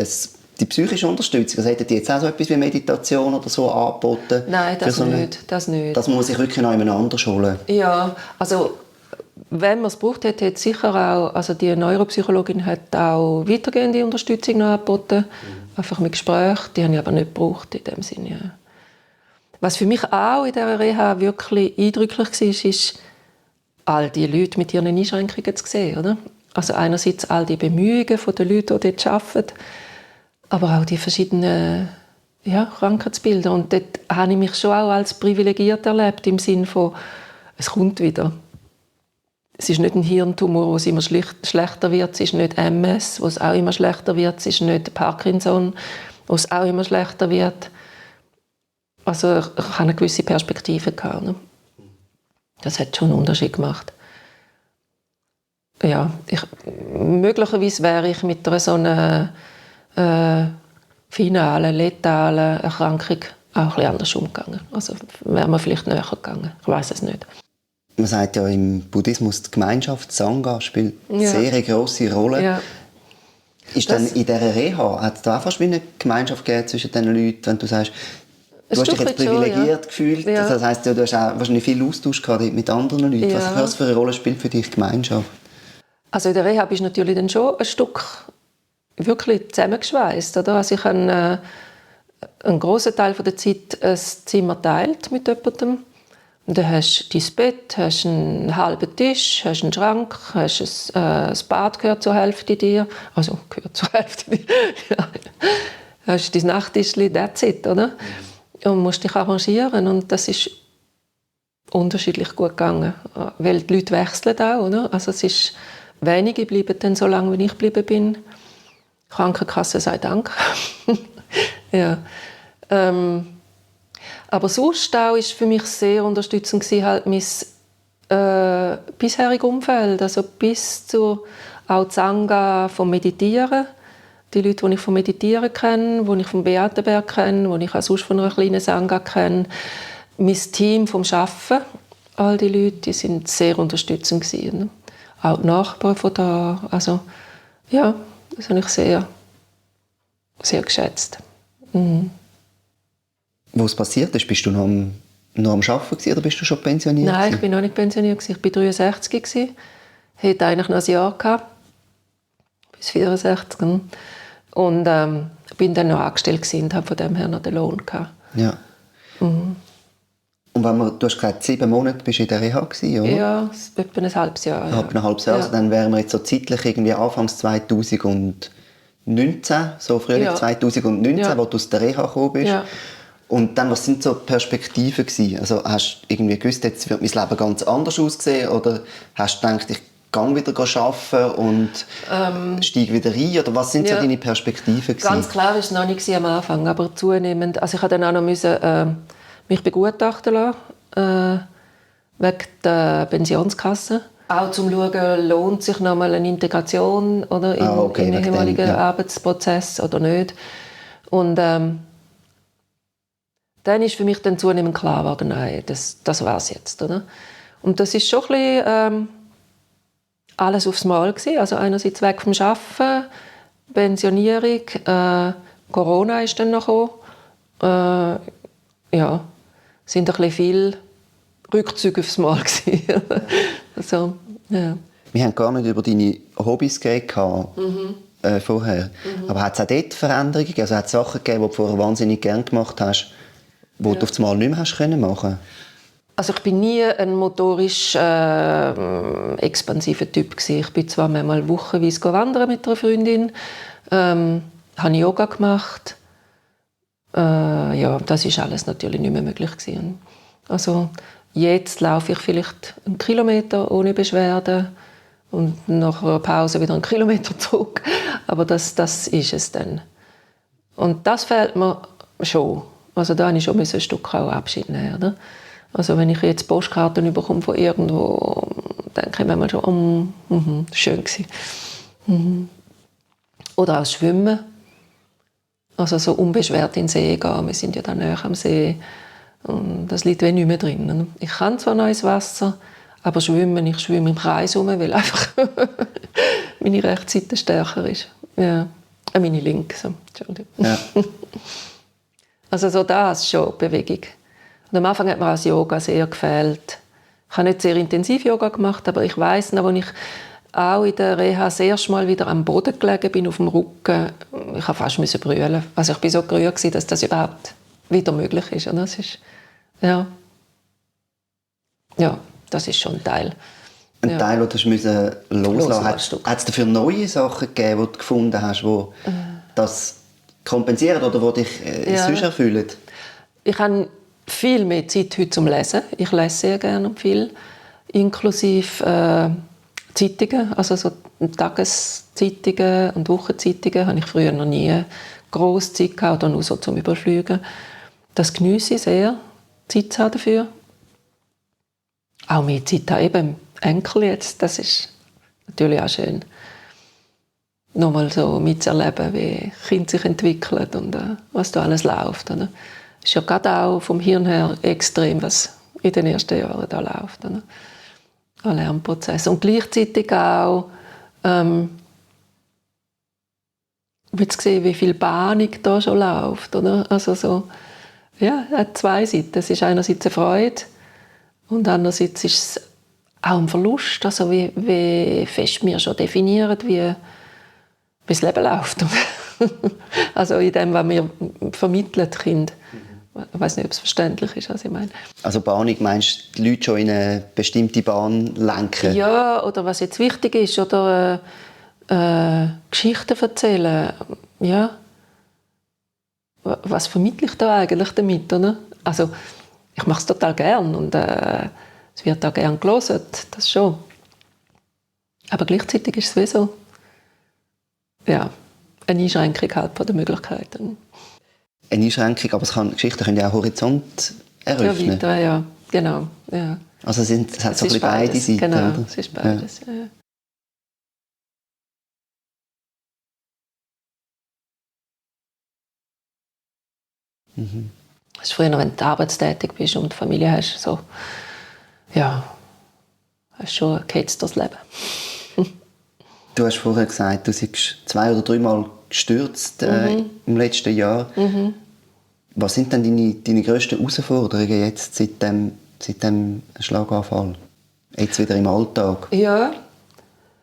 S1: die psychische Unterstützung? Also hätten die jetzt auch so etwas wie Meditation oder so angeboten?
S2: Nein, das nicht. Das
S1: muss man sich wirklich noch jemand holen.
S2: Ja, also wenn man es gebraucht hätte, hätte sicher auch, also die Neuropsychologin hat auch weitergehende Unterstützung noch angeboten, einfach mit Gesprächen, die habe ich aber nicht gebraucht in dem Sinne. Ja. Was für mich auch in dieser Reha wirklich eindrücklich war, ist, all die Leute mit ihren Einschränkungen zu sehen. Oder? Also einerseits all die Bemühungen der Leute, die dort arbeiten, Aber auch die verschiedenen Krankheitsbilder. Und dort habe ich mich schon auch als privilegiert erlebt, im Sinne von, es kommt wieder. Es ist nicht ein Hirntumor, wo es immer schlechter wird. Es ist nicht MS, wo es auch immer schlechter wird. Es ist nicht Parkinson, wo es auch immer schlechter wird. Also ich hatte eine gewisse Perspektive gehabt, ne? Das hat schon einen Unterschied gemacht. Ja, möglicherweise wäre ich mit einer so einer finalen, letalen Erkrankung auch ein bisschen anders umgegangen. Also wäre man vielleicht näher gegangen. Ich weiss es nicht.
S1: Man sagt ja im Buddhismus, die Gemeinschaft Sangha spielt sehr eine grosse Rolle. Ja. Ist dann in dieser Reha, hat es da auch fast wie eine Gemeinschaft gegeben zwischen den Leuten, wenn du sagst, du hast dich jetzt privilegiert gefühlt, das heisst, du hast auch wahrscheinlich viel Austausch gehabt mit anderen Leuten. Ja. Was für eine Rolle spielt für dich die Gemeinschaft? Also
S2: in der Reha bist du natürlich dann schon ein Stück wirklich zusammengeschweißt. Oder? Also ich habe einen grossen Teil der Zeit ein Zimmer geteilt mit jemandem. Und dann hast du dein Bett, hast einen halben Tisch, hast einen Schrank, hast das Bad gehört zur Hälfte dir. Also gehört zur Hälfte dir. Ja. Hast dein Nachttischchen, that's it, oder? Und musst dich arrangieren. Und das ist unterschiedlich gut gegangen. Weil die Leute wechseln auch, oder? Also es ist wenige bleiben dann so lange, wie ich geblieben bin. Die Krankenkasse sei Dank. Ja. Aber sonst auch war für mich sehr unterstützend halt mein bisheriges Umfeld, also bis zu auch die Sangha vom Meditieren. Die Leute, die ich vom Meditieren kenne, die ich vom Beatenberg kenne, die ich auch sonst von einer kleinen Sangha kenne. Mein Team vom Arbeiten, all die Leute, die sind sehr unterstützend gewesen, ne? Auch die Nachbarn von da. Also, ja, das habe ich sehr, sehr geschätzt. Mhm.
S1: Wo es passiert ist, bist du noch am Arbeiten oder bist du schon pensioniert?
S2: Nein, ich bin noch nicht pensioniert. Ich war 63. Ich hatte eigentlich noch ein Jahr gehabt, bis 64. Und bin dann noch angestellt und habe von dem her noch den Lohn gehabt.
S1: Ja. Mhm. Und du hast gesagt, 7 Monate bist du in der Reha gewesen, oder?
S2: Ja, etwa ein halbes Jahr.
S1: Ja. Ein halbes Jahr, also dann wären wir jetzt so zeitlich irgendwie Anfangs 2019, so Frühling 2019, wo du aus der Reha gekommen bist. Ja. Und dann, was sind so Perspektiven gewesen? Also hast du irgendwie gewusst, jetzt wird mein Leben ganz anders aussehen? Oder hast du gedacht, ich gehe wieder arbeiten und steige wieder rein? Oder was sind so deine Perspektiven gewesen?
S2: Ganz klar war es noch nicht am Anfang, aber zunehmend. Also ich musste dann auch noch mich begutachten lassen, wegen der Pensionskasse. Auch zum Schauen, lohnt sich noch mal eine Integration oder in den ehemaligen Arbeitsprozess oder nicht. Und dann ist für mich dann zunehmend klar geworden, nein, das war es jetzt. Oder? Und das ist schon ein bisschen alles aufs Mal gewesen. Also einerseits weg vom Arbeiten, Pensionierung, Corona ist dann noch gekommen. Ja, sind ein bisschen viele Rückzüge aufs Mal gewesen. Also, ja.
S1: Wir haben gar nicht über deine Hobbys geredet vorher. Aber hat es auch dort Veränderungen gegeben? Also hat es Sachen gegeben, die du vorher wahnsinnig gerne gemacht hast, die du auf einmal nicht mehr hast können machen?
S2: Also ich bin nie ein motorisch expansiver Typ gewesen. Ich bin zwar manchmal wochenweise wandern mit einer Freundin, habe Yoga gemacht. Ja, das ist alles natürlich nicht mehr möglich gewesen. Also jetzt laufe ich vielleicht 1 Kilometer ohne Beschwerden und nach einer Pause wieder 1 Kilometer zurück. Aber das ist es dann. Und das fehlt mir schon. Also da musste ich schon ein Stück auch Abschied nehmen. Oder? Also wenn ich jetzt Postkarten bekomme von irgendwo, denke ich manchmal schon, schön gewesen. Oder auch das Schwimmen. Also so unbeschwert in den See gehen. Wir sind ja da näher am See. Und das liegt nicht mehr drin. Ich kann zwar noch ins Wasser, aber schwimmen, ich schwimme im Kreis herum, weil einfach meine rechte Seite stärker ist. Ja. Meine linke. So. Entschuldigung. Ja. Also so das schon, Bewegung. Und am Anfang hat mir das Yoga sehr gefällt. Ich habe nicht sehr intensiv Yoga gemacht, aber ich weiss noch, als ich auch in der Reha das erste Mal wieder am Boden gelegen bin, auf dem Rücken, ich musste fast brüllen. Also ich war so gerührt, dass das überhaupt wieder möglich ist. Und das ist ja, das ist schon ein Teil.
S1: Ein Teil, den du loslassen musst. Hat es dafür neue Sachen gegeben, die du gefunden hast, die das kompensieren oder die dich sonst erfüllen?
S2: Ich habe viel mehr Zeit heute zum Lesen. Ich lese sehr gerne und viel, inklusive Zeitungen, also so Tageszeitungen und Wochenzeitungen habe ich früher noch nie grosse Zeit gehabt oder nur so zum Überfliegen. Das geniesse ich sehr, Zeit zu haben dafür. Auch mehr Zeit haben, eben Enkel jetzt, das ist natürlich auch schön. Nochmal so mitzuerleben, wie Kinder sich entwickeln und was da alles läuft. Oder? Das ist ja gerade auch vom Hirn her extrem, was in den ersten Jahren da läuft. Oder? Ein Lernprozess. Und gleichzeitig auch zu sehen, wie viel Panik da schon läuft. Oder? Also so, ja, es hat zwei Seiten. Es ist einerseits eine Freude und andererseits ist es auch ein Verlust. Also wie fest wir schon definieren, wie das Leben läuft. Also in dem, was wir vermitteln, die Kinder. Ich weiß nicht, ob es verständlich ist, was ich meine.
S1: Also Panik, meinst du, die Leute schon in eine bestimmte Bahn lenken?
S2: Ja, oder was jetzt wichtig ist, oder Geschichten erzählen. Ja. Was vermittle ich da eigentlich damit? Oder? Also, ich mache es total gern und es wird auch gern gelesen, das schon. Aber gleichzeitig ist es wie so, ja, eine Einschränkung halt von den Möglichkeiten.
S1: Eine Einschränkung, aber Geschichten können ja auch Horizont eröffnen.
S2: Ja, weiter, ja, genau. Ja.
S1: Also es hat so ein bisschen beide Seiten,
S2: genau,
S1: oder?
S2: Es ist beides, ja.
S1: Mhm.
S2: Das ist früher, wenn du arbeitstätig bist und Familie hast, so, ja, hast schon ein gehetztes Leben.
S1: Du hast vorher gesagt, du seist 2- oder 3-mal gestürzt im letzten Jahr. Mhm. Was sind denn deine grössten Herausforderungen jetzt seit dem Schlaganfall? Jetzt wieder im Alltag?
S2: Ja,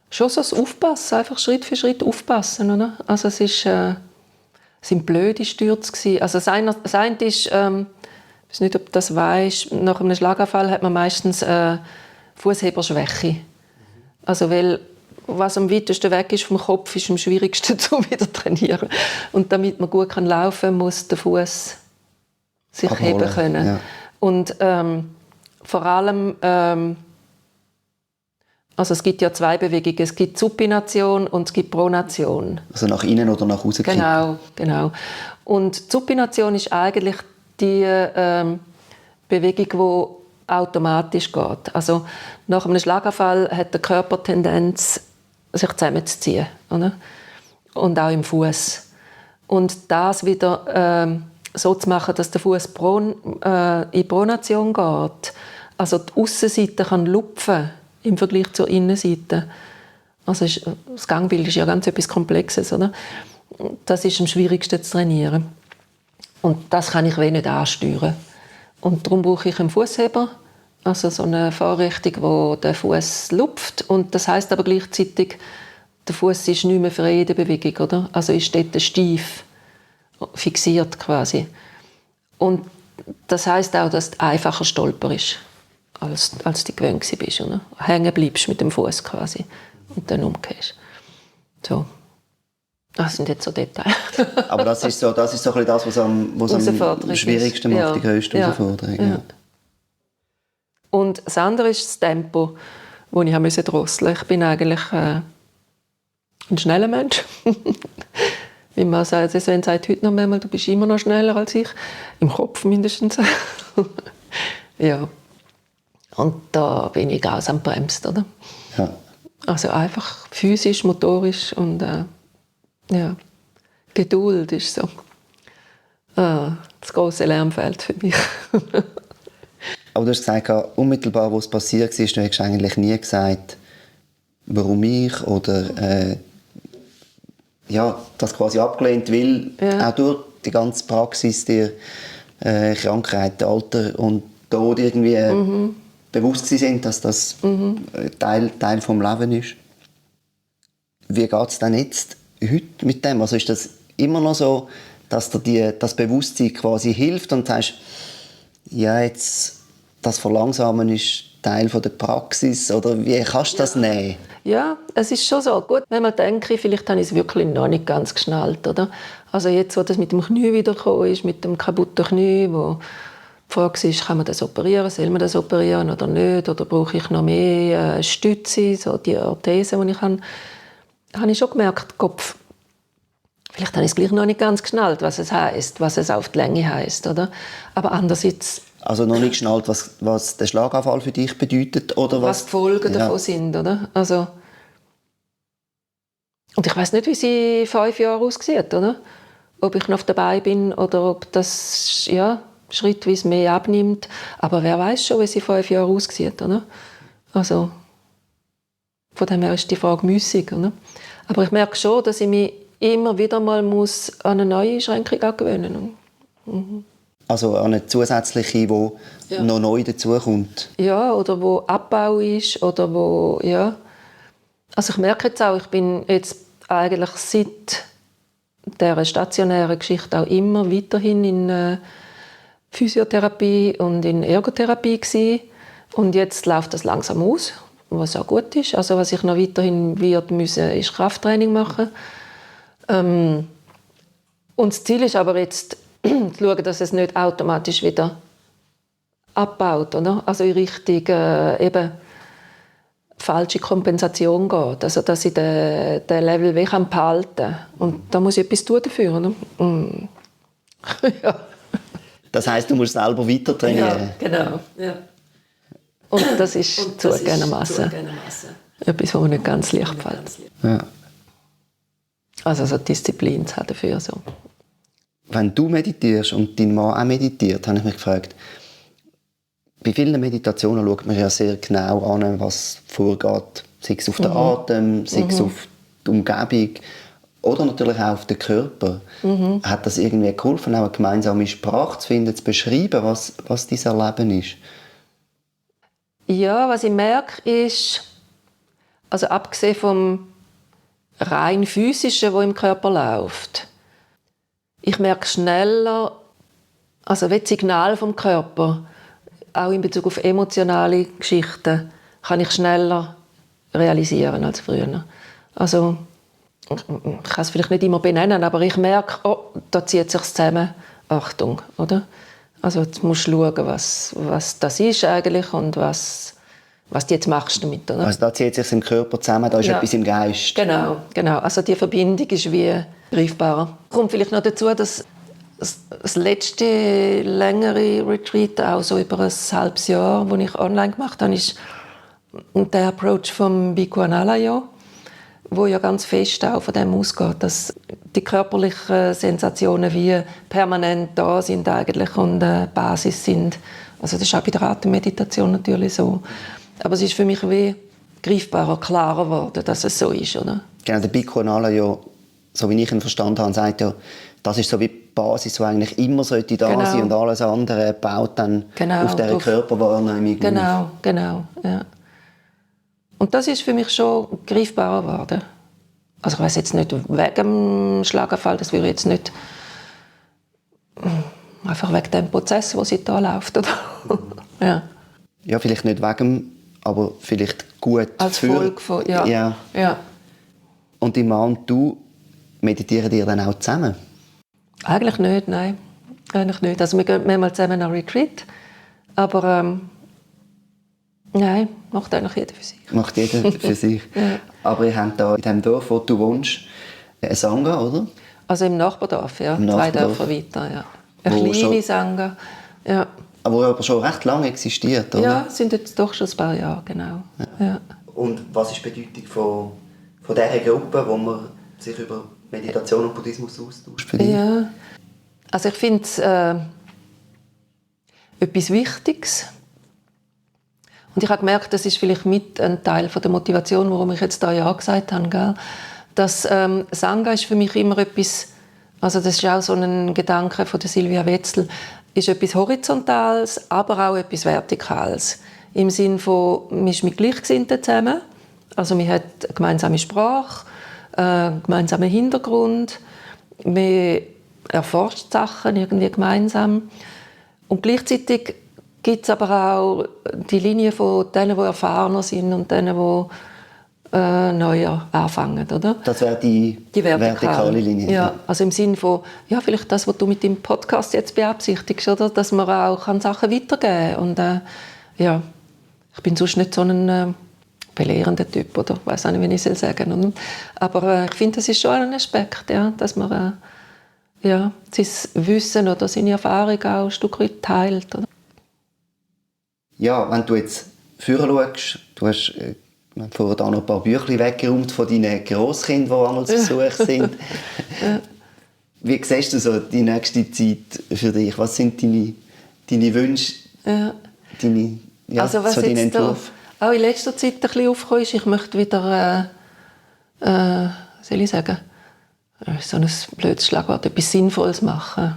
S2: schon so das Aufpassen, einfach Schritt für Schritt aufpassen. Oder? Also es sind blöde Stürze gewesen. Also das eine ist, ich weiß nicht, ob du das weisst, nach einem Schlaganfall hat man meistens Fußheberschwäche. Also weil was am weitesten weg ist vom Kopf, ist am schwierigsten zu wieder trainieren. Und damit man gut laufen kann, muss der Fuß sich
S1: abholen,
S2: heben können.
S1: Ja.
S2: Und vor allem, also es gibt ja zwei Bewegungen. Es gibt Supination und es gibt Pronation.
S1: Also nach innen oder nach außen kippen.
S2: Genau. Und Supination ist eigentlich die Bewegung, die automatisch geht. Also nach einem Schlaganfall hat der Körper Tendenz, sich zusammenzuziehen. Oder? Und auch im Fuß. Und das wieder so zu machen, dass der Fuß in Pronation geht. Also die Aussenseite kann lupfen im Vergleich zur Innenseite. Also das Gangbild ist ja ganz etwas Komplexes, oder? Das ist am schwierigsten zu trainieren. Und das kann ich wenig ansteuern. Und darum brauche ich einen Fußheber, also so eine Fahrrichtung, wo der Fuß lupft. Und das heißt aber gleichzeitig, der Fuß ist nicht mehr frei in der Bewegung, oder? Also ist dort steif, fixiert quasi. Und das heißt auch, dass du einfacher stolperst, als du gewöhnt bist, oder? Hängen bleibst mit dem Fuß quasi und dann umgehst. So. Das sind jetzt so Details.
S1: Aber das ist so ein bisschen das, was am schwierigsten macht, die grösste Herausforderung. Ja.
S2: Und das andere ist das Tempo, das ich drosseln musste. Ich bin eigentlich ein schneller Mensch. Wie man sagt, Sven sagt heute noch einmal, du bist immer noch schneller als ich. Im Kopf mindestens. Ja. Und da bin ich ganz am Bremsen, oder?
S1: Ja.
S2: Also einfach physisch, motorisch und ja, Geduld ist so das grosse Lernfeld für mich.
S1: Aber du hast gesagt, unmittelbar, wo es passiert ist, du hast eigentlich nie gesagt, warum ich oder das quasi abgelehnt, weil auch durch die ganze Praxis dir Krankheit, Alter und Tod irgendwie bewusst sind, dass das Teil vom Leben ist. Wie geht es denn jetzt heute mit dem? Also ist das immer noch so, dass dir das Bewusstsein quasi hilft und sagst, ja, jetzt das Verlangsamen ist Teil von der Praxis? Oder wie kannst du das nehmen?
S2: Ja, es ist schon so. Gut, wenn man denkt, vielleicht habe ich es wirklich noch nicht ganz geschnallt. Oder? Also jetzt, wo das mit dem Knie wiedergekommen ist, mit dem kaputten Knie, wo die Frage ist, kann man das operieren, soll man das operieren oder nicht? Oder brauche ich noch mehr Stütze, so die Orthese, die ich habe ich schon gemerkt, Kopf, vielleicht habe ich es gleich noch nicht ganz geschnallt, was es heisst, was es auf die Länge heisst. Oder? Aber andererseits...
S1: Also noch nicht geschnallt, was der Schlaganfall für dich bedeutet? Oder
S2: was die Folgen davon sind. Oder? Also, und ich weiss nicht, wie sie in 5 Jahren aussieht. Oder? Ob ich noch dabei bin oder ob das schrittweise mehr abnimmt. Aber wer weiß schon, wie sie in 5 Jahren aussieht. Oder? Also, von dem her ist die Frage müßig. Oder? Aber ich merke schon, dass ich mich immer wieder mal an eine neue Einschränkung angewöhnen muss.
S1: Also an eine zusätzliche, die noch neu dazukommt?
S2: Ja, oder wo Abbau ist, oder wo, ja. Also ich merke jetzt auch, ich bin jetzt eigentlich seit dieser stationären Geschichte auch immer weiterhin in Physiotherapie und in Ergotherapie gewesen. Und jetzt läuft das langsam aus, was auch gut ist. Also was ich noch weiterhin müssen, ist Krafttraining machen. Und das Ziel ist aber jetzt, zu schauen, dass es nicht automatisch wieder abbaut, oder? Also in Richtung eben falsche Kompensation geht. Also dass ich den Level behalten kann. Und da muss ich etwas tun dafür, oder? Ja.
S1: Das heisst, du musst selber weiter trainieren?
S2: Ja, genau. Ja. Und das ist zugegebenermaßen etwas, was mir nicht ganz leicht fällt.
S1: Ja.
S2: Also so Disziplin zu haben dafür. So.
S1: Wenn du meditierst und dein Mann auch meditiert, habe ich mich gefragt, bei vielen Meditationen schaut man ja sehr genau an, was vorgeht. Sei es auf den Atem, sei es auf die Umgebung oder natürlich auch auf den Körper. Hat das irgendwie geholfen, auch eine gemeinsame Sprache zu finden, zu beschreiben, was dein Erleben ist?
S2: Ja, was ich merke ist, also abgesehen vom rein Physischen, was im Körper läuft, ich merke schneller, also wie das Signal vom Körper, auch in Bezug auf emotionale Geschichten, kann ich schneller realisieren als früher. Also, ich kann es vielleicht nicht immer benennen, aber ich merke, oh, da zieht es sich zusammen. Achtung, oder? Also jetzt musst du schauen, was das ist eigentlich und was du jetzt machst damit. Oder?
S1: Also da zieht es sich im Körper zusammen, da ist etwas im Geist.
S2: Genau. Also die Verbindung ist wie greifbarer. Kommt vielleicht noch dazu, dass das letzte längere Retreat, auch so über ein halbes Jahr, das ich online gemacht habe, ist der Approach vom Bhikkhu Analayo, wo ja ganz fest auch von dem ausgeht, dass die körperlichen Sensationen wie permanent da sind eigentlich und Basis sind. Also das ist auch bei der Atemmeditation natürlich so. Aber es ist für mich wie greifbarer, klarer geworden, dass es so ist, oder?
S1: Genau, der Bhikkhu Analayo, so wie ich ihn verstanden habe, sagt ja, das ist so wie die Basis, die eigentlich immer sollte da sein und alles andere baut dann auf dieser Körperwahrnehmung auf.
S2: Genau, ja. Und das ist für mich schon greifbarer geworden. Also ich weiss jetzt nicht wegen dem Schlaganfall, das würde jetzt nicht einfach wegen dem Prozess, der seitdem läuft, oder?
S1: Ja, vielleicht nicht wegen, aber vielleicht gut
S2: als Folge von, ja.
S1: Und dein Mann und du, meditieren ihr dann auch zusammen?
S2: Eigentlich nicht, nein. Eigentlich nicht. Also wir gehen mehrmals zusammen an Retreat, aber nein, macht eigentlich jeder für sich.
S1: Macht jeder für sich.
S2: Ja.
S1: Aber ihr habt da in dem Dorf, wo du wohnst, eine Sangha, oder?
S2: Also im Nachbardorf, ja.
S1: Im 2 Dörfer
S2: weiter, ja. Eine kleine Sangha, ja.
S1: Aber schon recht lange existiert, oder?
S2: Ja, sind jetzt doch schon ein paar Jahre, genau. Ja.
S1: Und was ist die Bedeutung von dieser Gruppe, wo man sich über Meditation und Buddhismus austauscht?
S2: Ja, also ich finde es etwas Wichtiges. Und ich habe gemerkt, das ist vielleicht mit ein Teil der Motivation, warum ich jetzt da ja gesagt habe, gell? Dass Sangha ist für mich immer etwas, also das ist auch so ein Gedanke von der Silvia Wetzel, ist etwas Horizontales, aber auch etwas Vertikales. Im Sinne von, man ist mit Gleichgesinnten zusammen, also man hat eine gemeinsame Sprache, einen gemeinsamen Hintergrund, man erforscht Sachen irgendwie gemeinsam und gleichzeitig gibt es aber auch die Linie von denen, die erfahrener sind und denen, die neuer anfangen, oder?
S1: Das wäre die vertikale Linie.
S2: Ja, also im Sinne von, ja, vielleicht das, was du mit dem Podcast jetzt beabsichtigst, oder? Dass man auch Sachen weitergeben kann. Und ja, ich bin sonst nicht so ein belehrender Typ, oder? Ich weiß auch nicht, wie ich es sagen soll. Aber ich finde, das ist schon ein Aspekt, ja, dass man sein Wissen oder seine Erfahrung auch ein Stück weit teilt. Oder?
S1: Ja, wenn du jetzt vorher schaust, du hast vorher auch noch ein paar Bücher weggeräumt von deinen Grosskindern, die einmal zu Besuch sind. Wie siehst du so die nächste Zeit für dich? Was sind deine Wünsche, deine Entwurf?
S2: Auch in letzter Zeit ein bisschen aufgekommen ist, ich möchte wieder, soll ich sagen, so ein blödes Schlagwort, etwas Sinnvolles machen.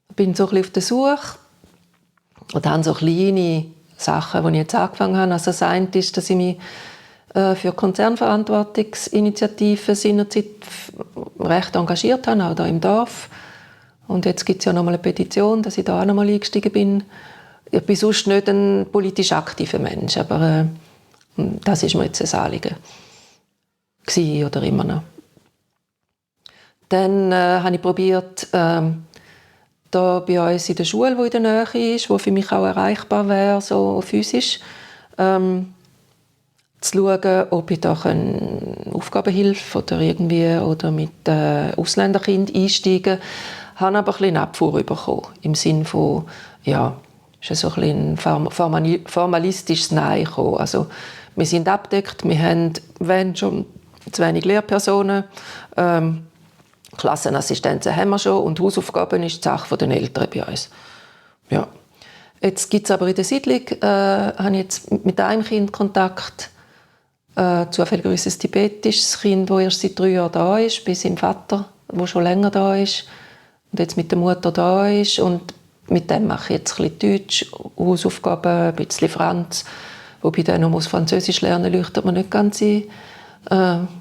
S2: Ich bin so ein bisschen auf der Suche und habe so kleine Sachen, die ich jetzt angefangen habe. Also das eine ist, dass ich mich für Konzernverantwortungsinitiativen seinerzeit recht engagiert habe, auch hier im Dorf. Und jetzt gibt es ja noch mal eine Petition, dass ich da auch noch mal eingestiegen bin. Ich bin sonst nicht ein politisch aktiver Mensch, aber das ist mir jetzt ein Anliegen gewesen, oder immer noch. Dann habe ich probiert, da bei uns in der Schule, die in der Nähe ist, die für mich auch erreichbar wäre, so physisch, zu schauen, ob ich da Aufgabenhilfe oder mit Ausländerkindern einsteigen kann. Ich habe aber ein bisschen Abfuhr bekommen, im Sinne von, ja, ist so ein formalistisches Nein gekommen. Also, wir sind abgedeckt, wir haben, wenn schon, zu wenig Lehrpersonen, Klassenassistenzen haben wir schon und Hausaufgaben ist die Sache der Eltern bei uns. Ja. Jetzt gibt es aber in der Siedlung, habe ich jetzt mit einem Kind Kontakt, zufälligerweise ein tibetisches Kind, das erst seit 3 Jahren da ist, bei seinem Vater, der schon länger da ist und jetzt mit der Mutter da ist. Und mit dem mache ich jetzt ein bisschen Deutsch, Hausaufgaben, ein bisschen Franz. Wobei der noch Französisch lernen muss, leuchtet mir nicht ganz ein,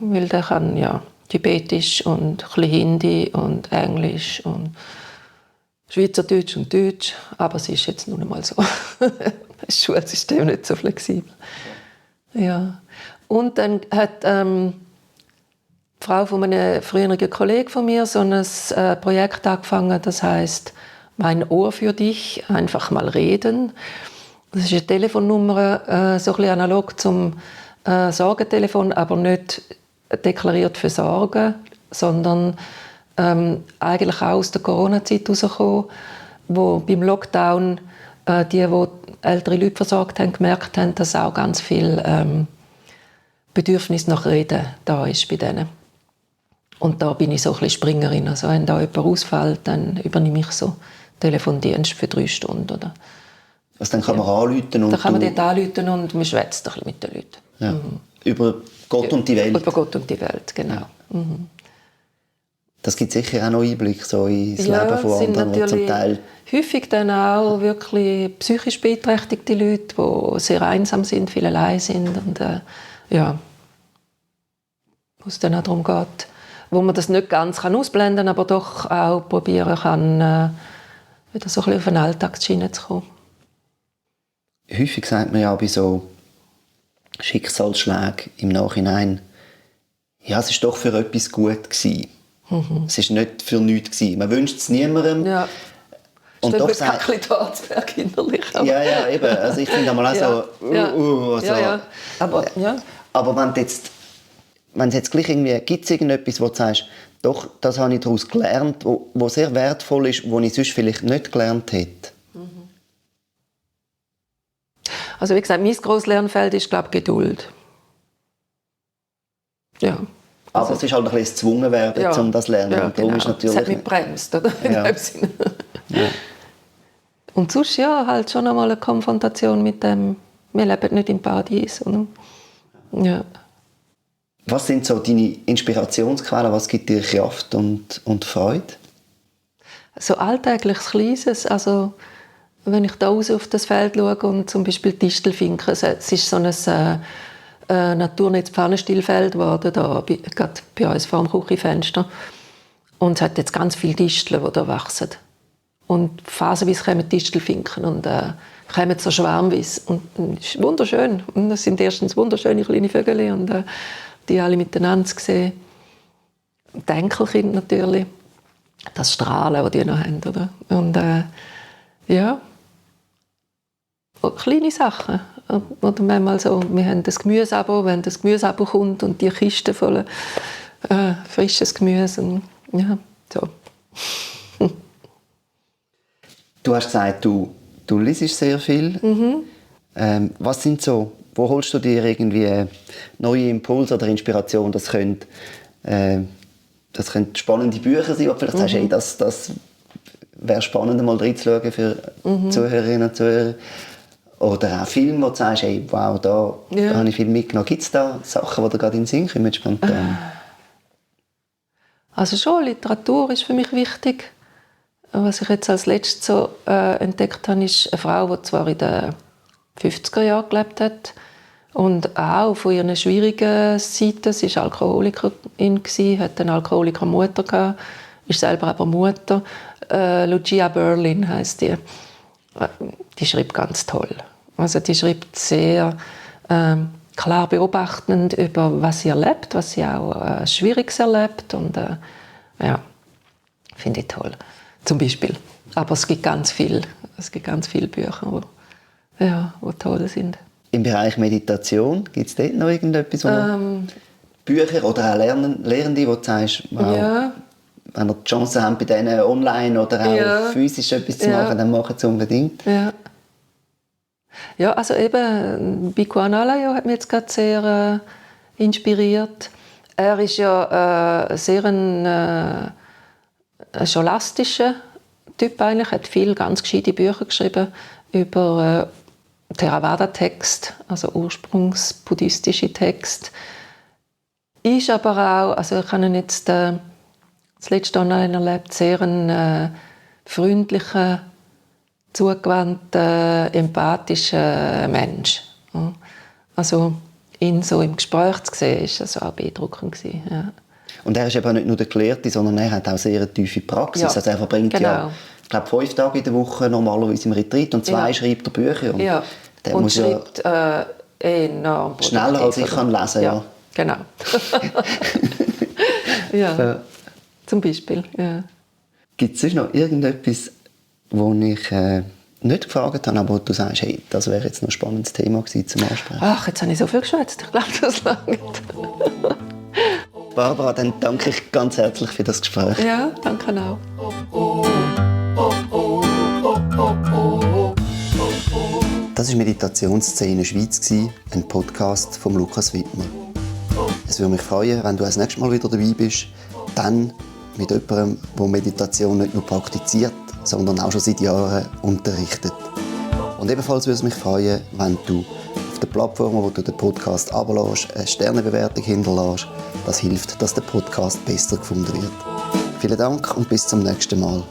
S2: weil der kann ja Tibetisch und ein bisschen Hindi und Englisch und Schweizerdeutsch und Deutsch. Aber es ist jetzt nun einmal so. Das Schulsystem nicht so flexibel. Ja. Und dann hat die Frau von einem früheren Kollegen von mir so ein Projekt angefangen, das heisst «Mein Ohr für dich», einfach mal reden. Das ist eine Telefonnummer, so ein bisschen analog zum Sorgentelefon, aber nicht deklariert für Sorgen, sondern eigentlich auch aus der Corona-Zeit herausgekommen, wo beim Lockdown die ältere Leute versorgt haben, gemerkt haben, dass auch ganz viel Bedürfnis nach Reden da ist bei denen. Und da bin ich so ein bisschen Springerin. Also wenn da jemand ausfällt, dann übernehme ich so Telefondienst für 3 Stunden. Oder?
S1: Also dann kann man anrufen und...
S2: Dann kann man dort anrufen und man schwätzt ein bisschen mit den Leuten.
S1: Ja. Über Gott und die Welt.
S2: Über Gott und die Welt, genau. Ja. Mhm.
S1: Das gibt sicher auch noch Einblick so ins Leben von anderen, die zum Teil...
S2: häufig dann auch wirklich psychisch beeinträchtigte Leute, die sehr einsam sind, viel allein sind und wo es dann auch darum geht, wo man das nicht ganz ausblenden kann, aber doch auch probieren kann, wieder so ein bisschen auf eine Alltagsschiene zu kommen.
S1: Häufig sagt man ja bei so Schicksalsschlägen im Nachhinein, ja, es war doch für etwas gut gewesen. Mhm. Es war nicht für nichts gewesen. Man wünscht es niemandem. Ja.
S2: Und doch sagt ein bisschen Harzberg innerlich.
S1: Ja, eben. Also ich finde einmal auch so, Aber wenn es jetzt gleich irgendwie, gibt es irgendetwas, wo du sagst, doch, das habe ich daraus gelernt, wo sehr wertvoll ist, wo ich sonst vielleicht nicht gelernt hätte?
S2: Also wie gesagt, mein grosses Lernfeld ist, glaube ich, Geduld. Ja.
S1: Aber es ist halt ein bisschen gezwungen werden, um das zu lernen.
S2: Ja,
S1: und darum ist natürlich...
S2: Es hat mich gebremst, oder? Ja. Ja. Und sonst halt schon einmal eine Konfrontation mit dem, wir leben nicht im Paradies. Oder? Ja.
S1: Was sind so deine Inspirationsquellen? Was gibt dir Kraft und Freude?
S2: So alltägliches Kleines. Also, wenn ich da raus auf das Feld schaue und zum Beispiel Distelfinken, es ist so ein Naturnetz-Pfannenstielfeld geworden, gerade bei uns vor dem Küchenfenster. Und es hat jetzt ganz viele Disteln, die da wachsen. Und phasenweise kommen Distelfinken und kommen so schwarmweise. Und es ist wunderschön. Und es sind erstens wunderschöne kleine Vögel und die alle miteinander zu sehen. Die Enkelkinder natürlich. Das Strahlen, das die noch haben. Oder? Und ja, und kleine Sachen. Oder manchmal so, wir haben das Gemüseabo, wenn das Gemüseabo kommt und die Kiste voll frisches Gemüse. Und, ja, so.
S1: Du hast gesagt, du liest sehr viel. Was sind so, wo holst du dir irgendwie neue Impulse oder Inspiration? Das können spannende Bücher sein, wo du vielleicht sagst, hey, das wäre spannend, mal reinzuschauen für Zuhörerinnen und Zuhörer. Oder auch Filme, wo du sagst, hey, wow, da habe ich viel mitgenommen. Gibt es da Sachen, die dir gerade in den Sinn kommen, spontan?
S2: Also schon, Literatur ist für mich wichtig. Was ich jetzt als letztes so entdeckt habe, ist eine Frau, die zwar in den 50er Jahren gelebt hat und auch von ihren schwierigen Seiten, sie war Alkoholikerin, hat eine Alkoholikermutter gehabt, ist selber aber Mutter. Lucia Berlin heisst die. Die schreibt ganz toll. Also die schreibt sehr klar beobachtend über was sie erlebt, was sie auch Schwieriges erlebt und ja, finde ich toll. Zum Beispiel. Aber es gibt ganz viele Bücher, die toll sind. Im
S1: Bereich Meditation, gibt es dort noch irgendetwas? Bücher oder auch Lehrende, die du sagst, wow,
S2: ja.
S1: Wenn ihr die Chance habt, bei denen online oder auch physisch etwas zu machen, dann machen sie unbedingt.
S2: Ja, also eben, Bhikkhu Analayo hat mich jetzt gerade sehr inspiriert. Er ist ja sehr ein scholastischer Typ eigentlich, hat viele ganz gescheite Bücher geschrieben über Theravada-Text, also ursprungsbuddhistische Text. Ist aber auch, also ich habe ihn jetzt das letzte online erlebt, sehr ein freundlicher, zugewandter, empathischer Mensch. Ja. Also ihn so im Gespräch zu sehen, war also auch beeindruckend. Ja.
S1: Und er ist eben nicht nur der Gelehrte, sondern er hat auch sehr eine tiefe Praxis. Ja. Also er verbringt ich glaube 5 Tage in der Woche normalerweise im Retreat und 2 schreibt er Bücher. Und der
S2: und
S1: muss
S2: schreibt enorm
S1: schneller als ich kann lesen. Ja.
S2: Genau. ja. Zum Beispiel. Ja.
S1: Gibt es sonst noch irgendetwas, wo ich nicht gefragt habe, aber du sagst, hey, das wäre jetzt noch ein spannendes Thema gewesen zum Ansprechen?
S2: Ach, jetzt habe ich so viel geschwätzt. Ich glaube, das langt.
S1: Barbara, dann danke ich ganz herzlich für das Gespräch.
S2: Ja, danke auch.
S1: Das war Meditationsszene Schweiz, ein Podcast von Lukas Wittmer. Es würde mich freuen, wenn du das nächste Mal wieder dabei bist, dann mit jemandem, der Meditation nicht nur praktiziert, sondern auch schon seit Jahren unterrichtet. Und ebenfalls würde es mich freuen, wenn du auf der Plattform, wo du den Podcast abonierst, eine Sternebewertung hinterlässt. Das hilft, dass der Podcast besser gefunden wird. Vielen Dank und bis zum nächsten Mal.